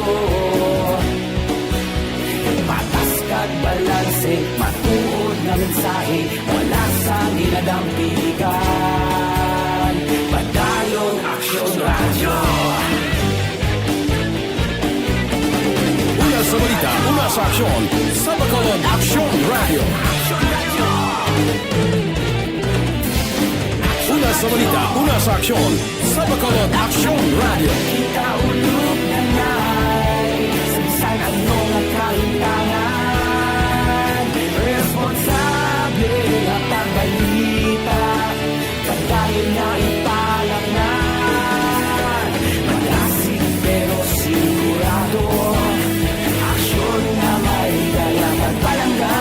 Patas kag balanse, matuod nga mensahe, wala sang ginadampigan. Padayon Aksyon Radyo. Una sa balita, una sa aksyon, sa Bacolod Aksyon Radyo. Una sa balita, una sa aksyon, sa Bacolod Aksyon Radyo. Kita ulog na nay, sa bisan ano nga kahimtangan, responsable nga pagbalita. Padayon nga ipalaknad, malasig pero sigurado. Aksyon nga may dala kag palangga.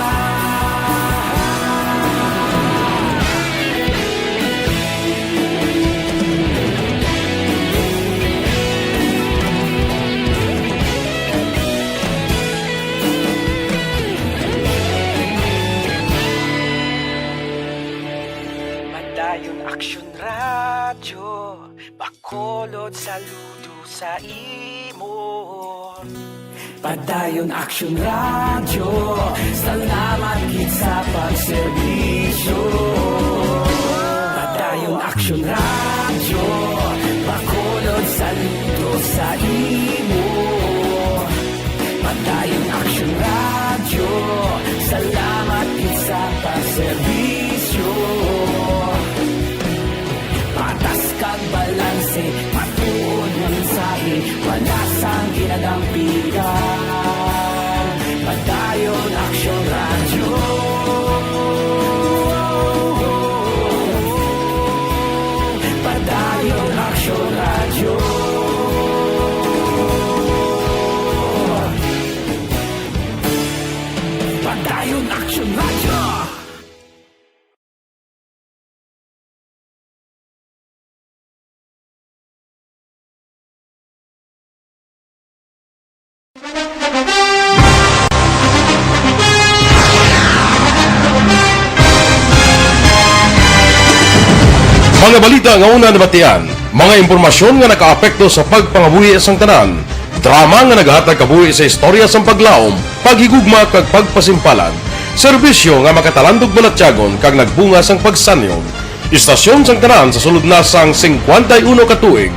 Aksyon Radyo Bacolod, saludo sa imo. Padayon Aksyon Radyo, salamat gid sa pagserbisyo. Padayon Aksyon Radyo Bacolod, saludo sa imo. Padayon Aksyon Radyo, salamat gid sa pagserbisyo. Patas kag balanse, matuod nga mensahe, wala sang ginadampigan. Padayon Aksyon Radyo. Padayon Aksyon Radyo. Padayon Aksyon Radyo. Mga balita nga una nabatian, mga impormasyon nga nakaapekto sa pagpangabuhi sang tanan, drama nga naghatag kabuhi sa istorya sang paglaom, paghigugma kag pagpasimpalan, serbisyo nga makatalandog balatyagon kag nagbunga sang pagsanyon. Istasyon sang tanan sa sulod na sang singkwenta y uno ka tuig.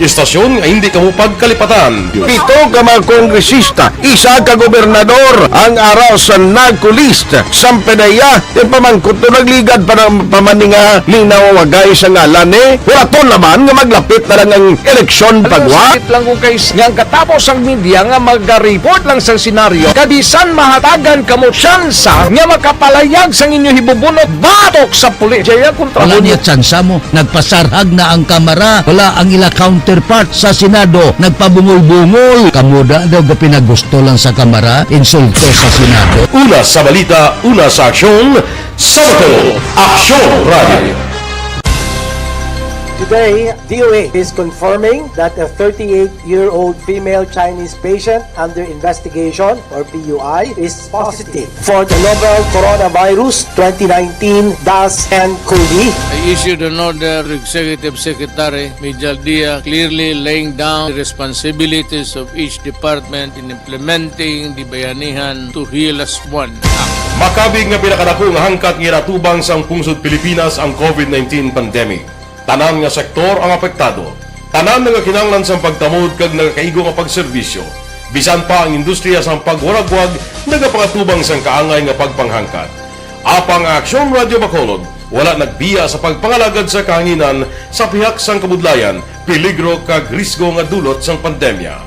Istasyon nga hindi kamo pagkalipatan. Pito ka mga kongresista, isa ka gobernador, ang araw sa NAGCOLEST, sang PDEA, yung pamangkot to nagligad pa ng pamaninga ni nawawagay sa ngalan ni. Huraton naman nga maglapit na lang ang eleksyon pagwa. Sakit lang ko kay nga ang katapos ang media nga magareport lang sa senaryo, kabisan mahatagan kamo tsansa nga makapalayag sang inyo hibubunot batok sa pulis. Jaya kontra. Wala mo niya tsansa mo. Nagpasarhag na ang Kamara. Wala ang ila counterpart sa Senado. Nagpabungol-bungol. Kamo da daw gapinagusto lang sa Kamara, insulto sa Senado. Una sa balita, una sa aksyon, sa Bacolod, Aksyon Radio. Today, D O A is confirming that a thirty-eight-year-old female Chinese patient under investigation, or P U I, is positive for the novel coronavirus twenty nineteen dash N cov. I issued an order to Executive Secretary Mijal Dia, clearly laying down the responsibilities of each department in implementing the Bayanihan to Heal as One Act. Makabig nga pinakadako nga hangkat nga ginatubang sang pungsod Pilipinas ang covid nineteen pandemic. Tanan nga sektor ang apektado. Tanan nagakinahanglan sang pagtamod kag nagakaigo nga pagserbisyo. Bisan pa ang industriya sang pagwaragwag nagapangatubang sang kaangay nga pagpanghangkat. Apang ang Aksyon Radio Bacolod wala nagbiya sa pagpangalagad sa kahanginan sa pihak sang kabudlayan, peligro kag risgo nga dulot sang pandemya.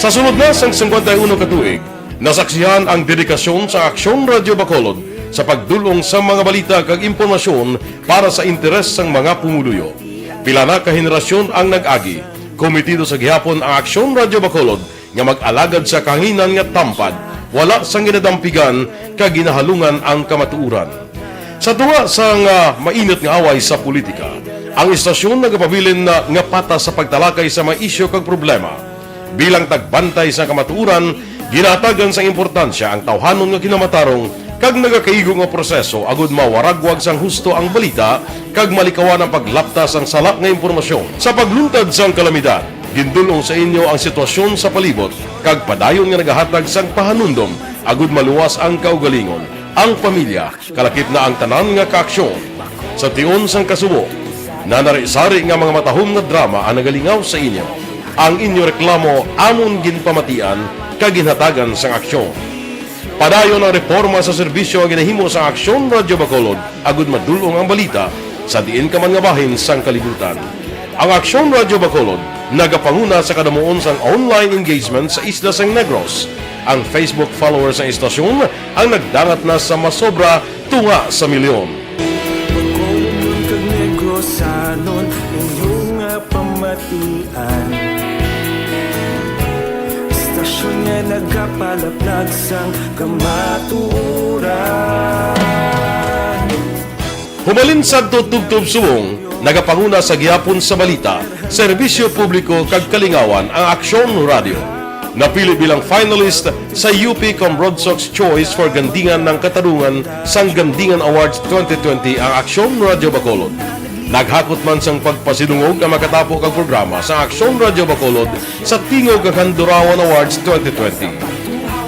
Sa sulod na sang singkwenta y uno ka tuig, nasaksihan ang dedikasyon sa Aksyon Radio Bacolod sa pagdul-ong sa mga balita kag impormasyon para sa interes sang mga pumuluyo. Pila na ka henerasyon ang nag-agi. Komitido sa gihapon ang Aksyon Radio Bacolod nga mag-alagad sa kahanginan nga tampad, wala sang ginadampigan kag ginahalungan ang kamatuoran. Sa tunga sang, ah, mainit nga away sa politika, ang istasyon nagapabilin na nga patas sa pagtalakay sa mga isyu kag problema. Bilang tagbantay sa kamatuoran, ginahatagan sang importansya ang tawhanon nga kinamatarong kag nagakaigo nga proseso agud mawaragwag sang husto ang balita kag malikawan ang paglapta sang sala nga impormasyon. Sa pagluntad sang kalamidad, gindul-ong sa inyo ang sitwasyon sa palibot kag padayon nga nagahatag sang pahanumdom agud maluwas ang kaugalingon, ang pamilya, kalakip na ang tanan nga kaaksyon. Sa tion sang kasubo, nanari-sari nga mga matahom nga drama ang nagalingaw sa inyo. Ang inyo reklamo amon ginpamatian kag ginhatagan sang aksyon. Padayon ang reporma sa serbisyo nga ginahimo sang Aksyon Radio Bacolod agud madul-ong ang balita sa diin ka man nga bahin sang kalibutan. Ang Aksyon Radio Bacolod nagapanguna sa kadamuon sang online engagement sa isla sang Negros. Ang Facebook followers sang istasyon ang nagdangat na sa masobra tunga sa milyon. Bacolod kag Negrosanon, inyo nga pamatian. Istasyon nga nagapalaplag sang kamatuoran. Humalin sadto tubtob subong, nagapanguna sa gihapon sa balita Serbisyo publiko kag kalingawan ang Aksyon Radio. Napili bilang finalist sa U P Comrodsox Choice for Gandingan ng Katarungan sang Gandingan Awards twenty twenty ang Aksyon Radio Bacolod. Naghakot man sang pagpasidungog ang makatapo kag programa sa Aksyon Radio Bacolod sa Tingog kag Handurawan Awards twenty twenty.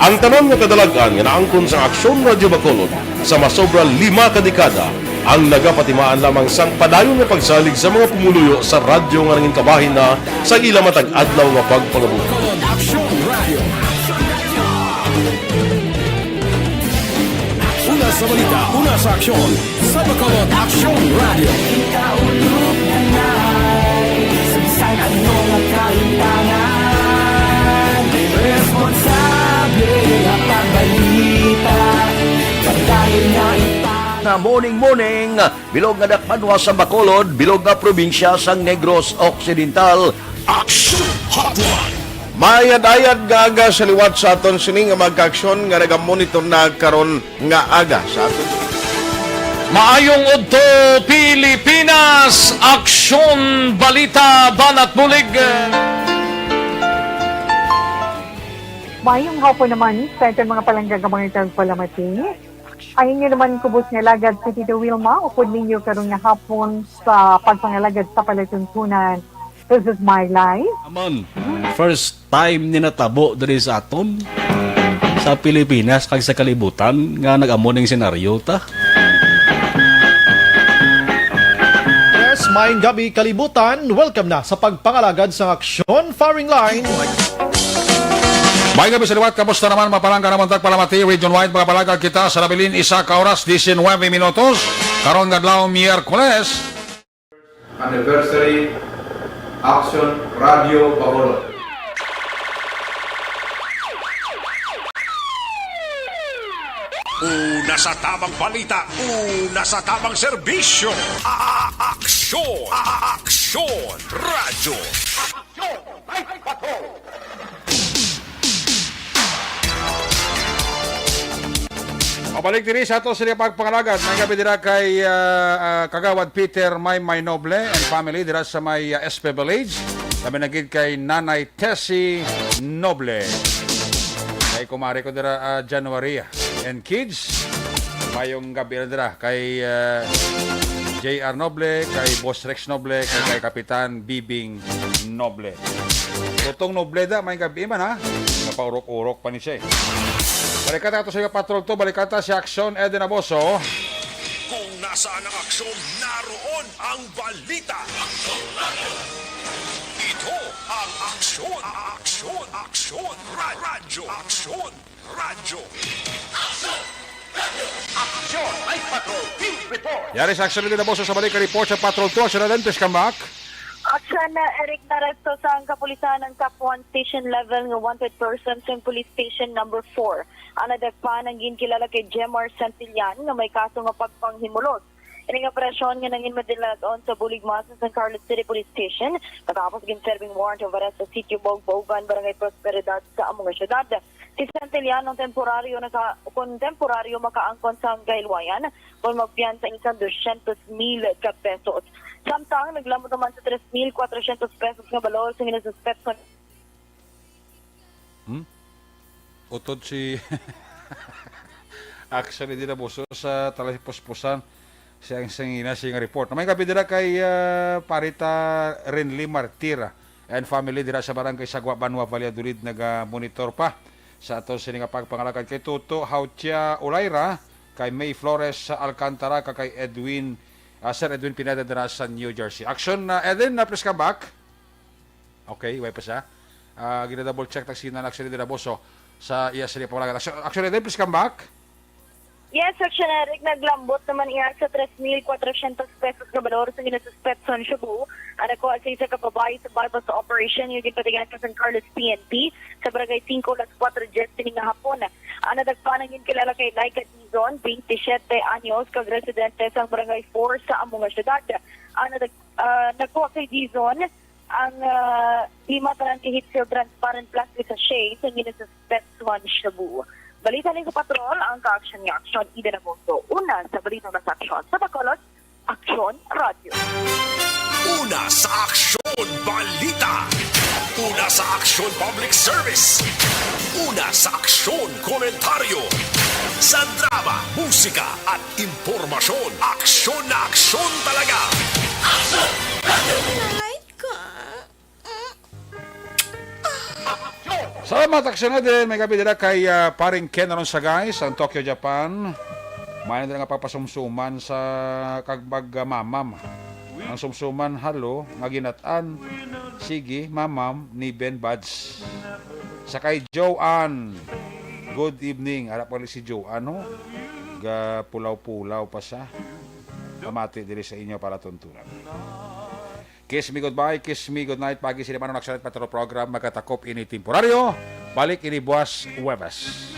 Ang tanan nga kadalag-an nga naangkon sa Aksyon Radio Bacolod sa masobra lima ka dekada ang nagapatimaan lamang sang padayon nga pagsalig sa mga pumuluyo sa radyo nga nangin kabahin na sa ila matag adlaw nga pagpangabuhi. Una sa balita, una sa aksyon, sa Bacolod Aksyon Radio. Kita ulog na nai, sa bisan ano nga kaintangan, responsable nga pagbalita, pagdayon nga ita. Na morning, morning, bilog nga dakbanwa sa Bacolod, bilog nga probinsya sang Negros Occidental. Action Hotline. Mayad-ayad nga aga sa liwat sa aton sini nga mga kaaksyon nga nagamonitor na karon nga aga sa aton. Maayong udto, Pilipinas! Aksyon, balita, banat bulig. Mayong hapon naman sa aton mga palangga nga mga tagpalamati. Ang inyo naman kubos nga alagad si Tito Wilma, upod ninyo karon nga hapon sa pagpangalagad sa palatuntunan. This is my life. Amon, first time ni natabo diri sa aton, sa Pilipinas kag sa kalibutan nga nag-amo ning senaryo ta. Yes, maayong gabi, kalibutan. Welcome na sa pagpangalagad sa aksyon firing line. May gabi sa liwat, kamusta naman, mapalangga naman tagpalamati, region wide, mga palagag kita sa nabilin, isa ka oras, diecinuebe minutos. Karon nga adlaw, Miyerkules. Anniversary Action Radio Bacolod. Una sa tabang balita, una sa tabang serbisyo. A-, a-, aksyon, a-, a-, aksyon, radyo. Aksyon, ay, patrol. Mabalik diri sa ato sila pagpangalagad. May gabi dira kay, ah, ah, Kagawad Peter Maymay Noble and family dira sa may, ah, S P Village. Kami nagid kay Nanay Tessie Noble. Kay kumare ko dira, ah, January, ah, and kids. Mayong gabi na dira kay, ah, J R Noble, kay Boss Rex Noble, kay, kay Kapitan Bibing Noble. Tutong Noble da, may gabi man, ha? Napaurok-urok pa ni siya, eh. Balikan ta to sa patrol to, balikan ta si Aksyon Eden Aboso. Kung nasaan ang aksyon, naroon ang balita. Ito ang Aksyon, Aksyon, Aksyon, Ra-, Radyo, Aksyon, Radyo. Aksyon, Night Patrol, Field Report. Yari sa Aksyon Eden Aboso sa balik report sa Patrol two, Aksyon Eden, please come back. Aksyon, uh, Eric, naresto sang kapulisan ang top one station level nga wanted person sa police station number four. Ang nadakpan ang ginkilala kay Jemar Santillan nga may kaso nga pagpanghimulog. Ining operasyon nga nangin madalagon sa bulig masa sa Carlos City Police Station, matapos gin-serving warrant of arrest sa Sitio Bog, Baugan, Barangay Prosperidad sa amo nga syudad. Si Santillan ang temporaryo naka-, kung temporaryo makaangkon sa kahilwayan, kung magpiyansa isang dosyentos mil ka pesos. Samtang naglamot naman sa tres mil kwatrosyentos pesos nga balor sa ginasuspetso. Hmm? Utod si Aksyon Eden Aboso sa talipuspusan siyang sangina siyang report. May gabi dira kay, ah, Parita Renly Martira and family dira sa Barangay Sagwa, Banwa, Valladolid, naga-monitor pa sa aton sini nga pagpangalagad kay Toto Hautia Olayra, kay May Flores sa Alcantara, kag kay Edwin, ah, Sir Edwin Pineda dira sa New Jersey. Aksyon, ah, Eden, na please come back. Okay, way pa siya. Ah, gina-double check ta si Nan Aksyon Eden Aboso sa iya sa pangalaga. Aksyon, Aksyon Eden, please come back. Yes, Aksyon Eric, naglambot naman iya sa tres mil kwatrosyentos pesos nga balor sa ginasuspetso sa Shabu. Ang nakuha sa isa ka babayi sa buy-bust operation nga ginpatigayon sa San Carlos P N P sa Barangay Cinco, alas kuwatro diyes sini nga hapon. Ang nadakpan ang ginkilala kay Laika Dizon, twenty-siete anyos, kag residente sa Barangay four sa amo nga syudad. Ang nadag-, ah, nakuha kay Dizon ang, ah, lima tanan ka heat-sealed transparent plastic sachet sa ginasuspetsuhan shabu. Balita ni sa Patrol, ang kaaksyon ni Aksyon Eden Agosto. Una sa Balitang Nasa Aksyon sa Bacolod, Aksyon Radyo. Una sa aksyon, Balita. Una sa aksyon, public service. Una sa aksyon, komentaryo. Sa drama, musika, at impormasyon, aksyon na aksyon talaga. Aksyon! Aksyon! Salamat, aksyon na din. May gabi dira kay, ah, paring Ken Alonsagay sa Tokyo, Japan. May na nga papasumsuman sa kag mag, ah, mamam. Ang sumsuman, halo, nga ginat-an. Sige, mamam, ni Ben Buds. Sa kay Joanne. Good evening. Ara pa si Joanne, ho. Ga pulaw-pulaw pa siya. Pamati diri sa inyo palatuntunan. Kiss me goodbye, kiss me goodnight. Pagi sini man ang Aksyon Patrol Program, magatakop ini temporaryo. Balik ini buwas Huwebes.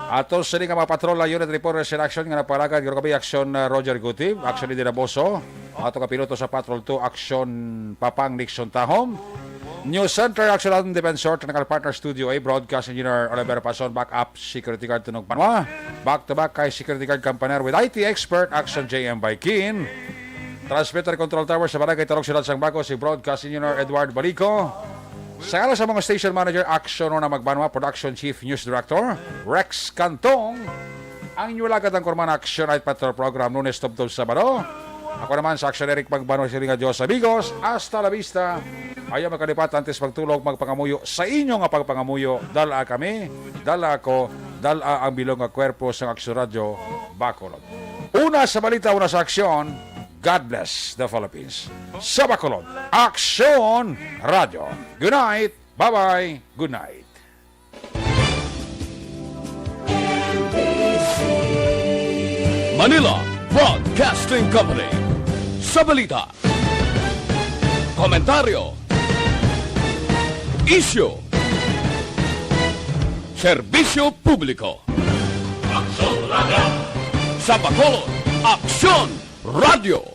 Ato sini nga mga patrol, unit reporters in action nga napalagad, garo kami aksyon, uh, Roger Gutib, aksyon ni Dinaboso, ato ka piloto sa Patrol two, aksyon Papang Nixon Tahom. News Center, aksyon natin Defensor, technical partner Studio A, broadcast engineer Oliver Pason, backup security guard Tunog Panwa, back to back kay security guard Kampaner with I T expert, aksyon J M Baikin. Transmitter Control Tower sa Barangay Tarog, Siyudad sang Bago, si Broadcast Engineer Edward Balico. Sa ngalan sa mga station manager, Action Rona Magbanwa, Production Chief, News Director, Rex Cantong. Ang inyo lagad ang Kurman Action Night Patrol Program, Lunes tubtob Sabado. Ako naman sa Action Eric Magbanwa, sila nga Diyos, amigos. Hasta la vista. Ayaw makalipat, antes magtulog, magpangamuyo sa inyo nga pagpangamuyo. Dala kami, dala ako, dala ang bilog nga kwerpo sang Action Radio Bacolod. Una sa balita, una sa aksyon, God bless the Philippines. Sa Bacolod, Aksyon Radyo. Good night. Bye-bye. Good night. Manila Broadcasting Company. Sa balita, komentaryo, isyu, serbisyo publiko. Aksyon Radyo. Sa Bacolod, Aksyon Radyo.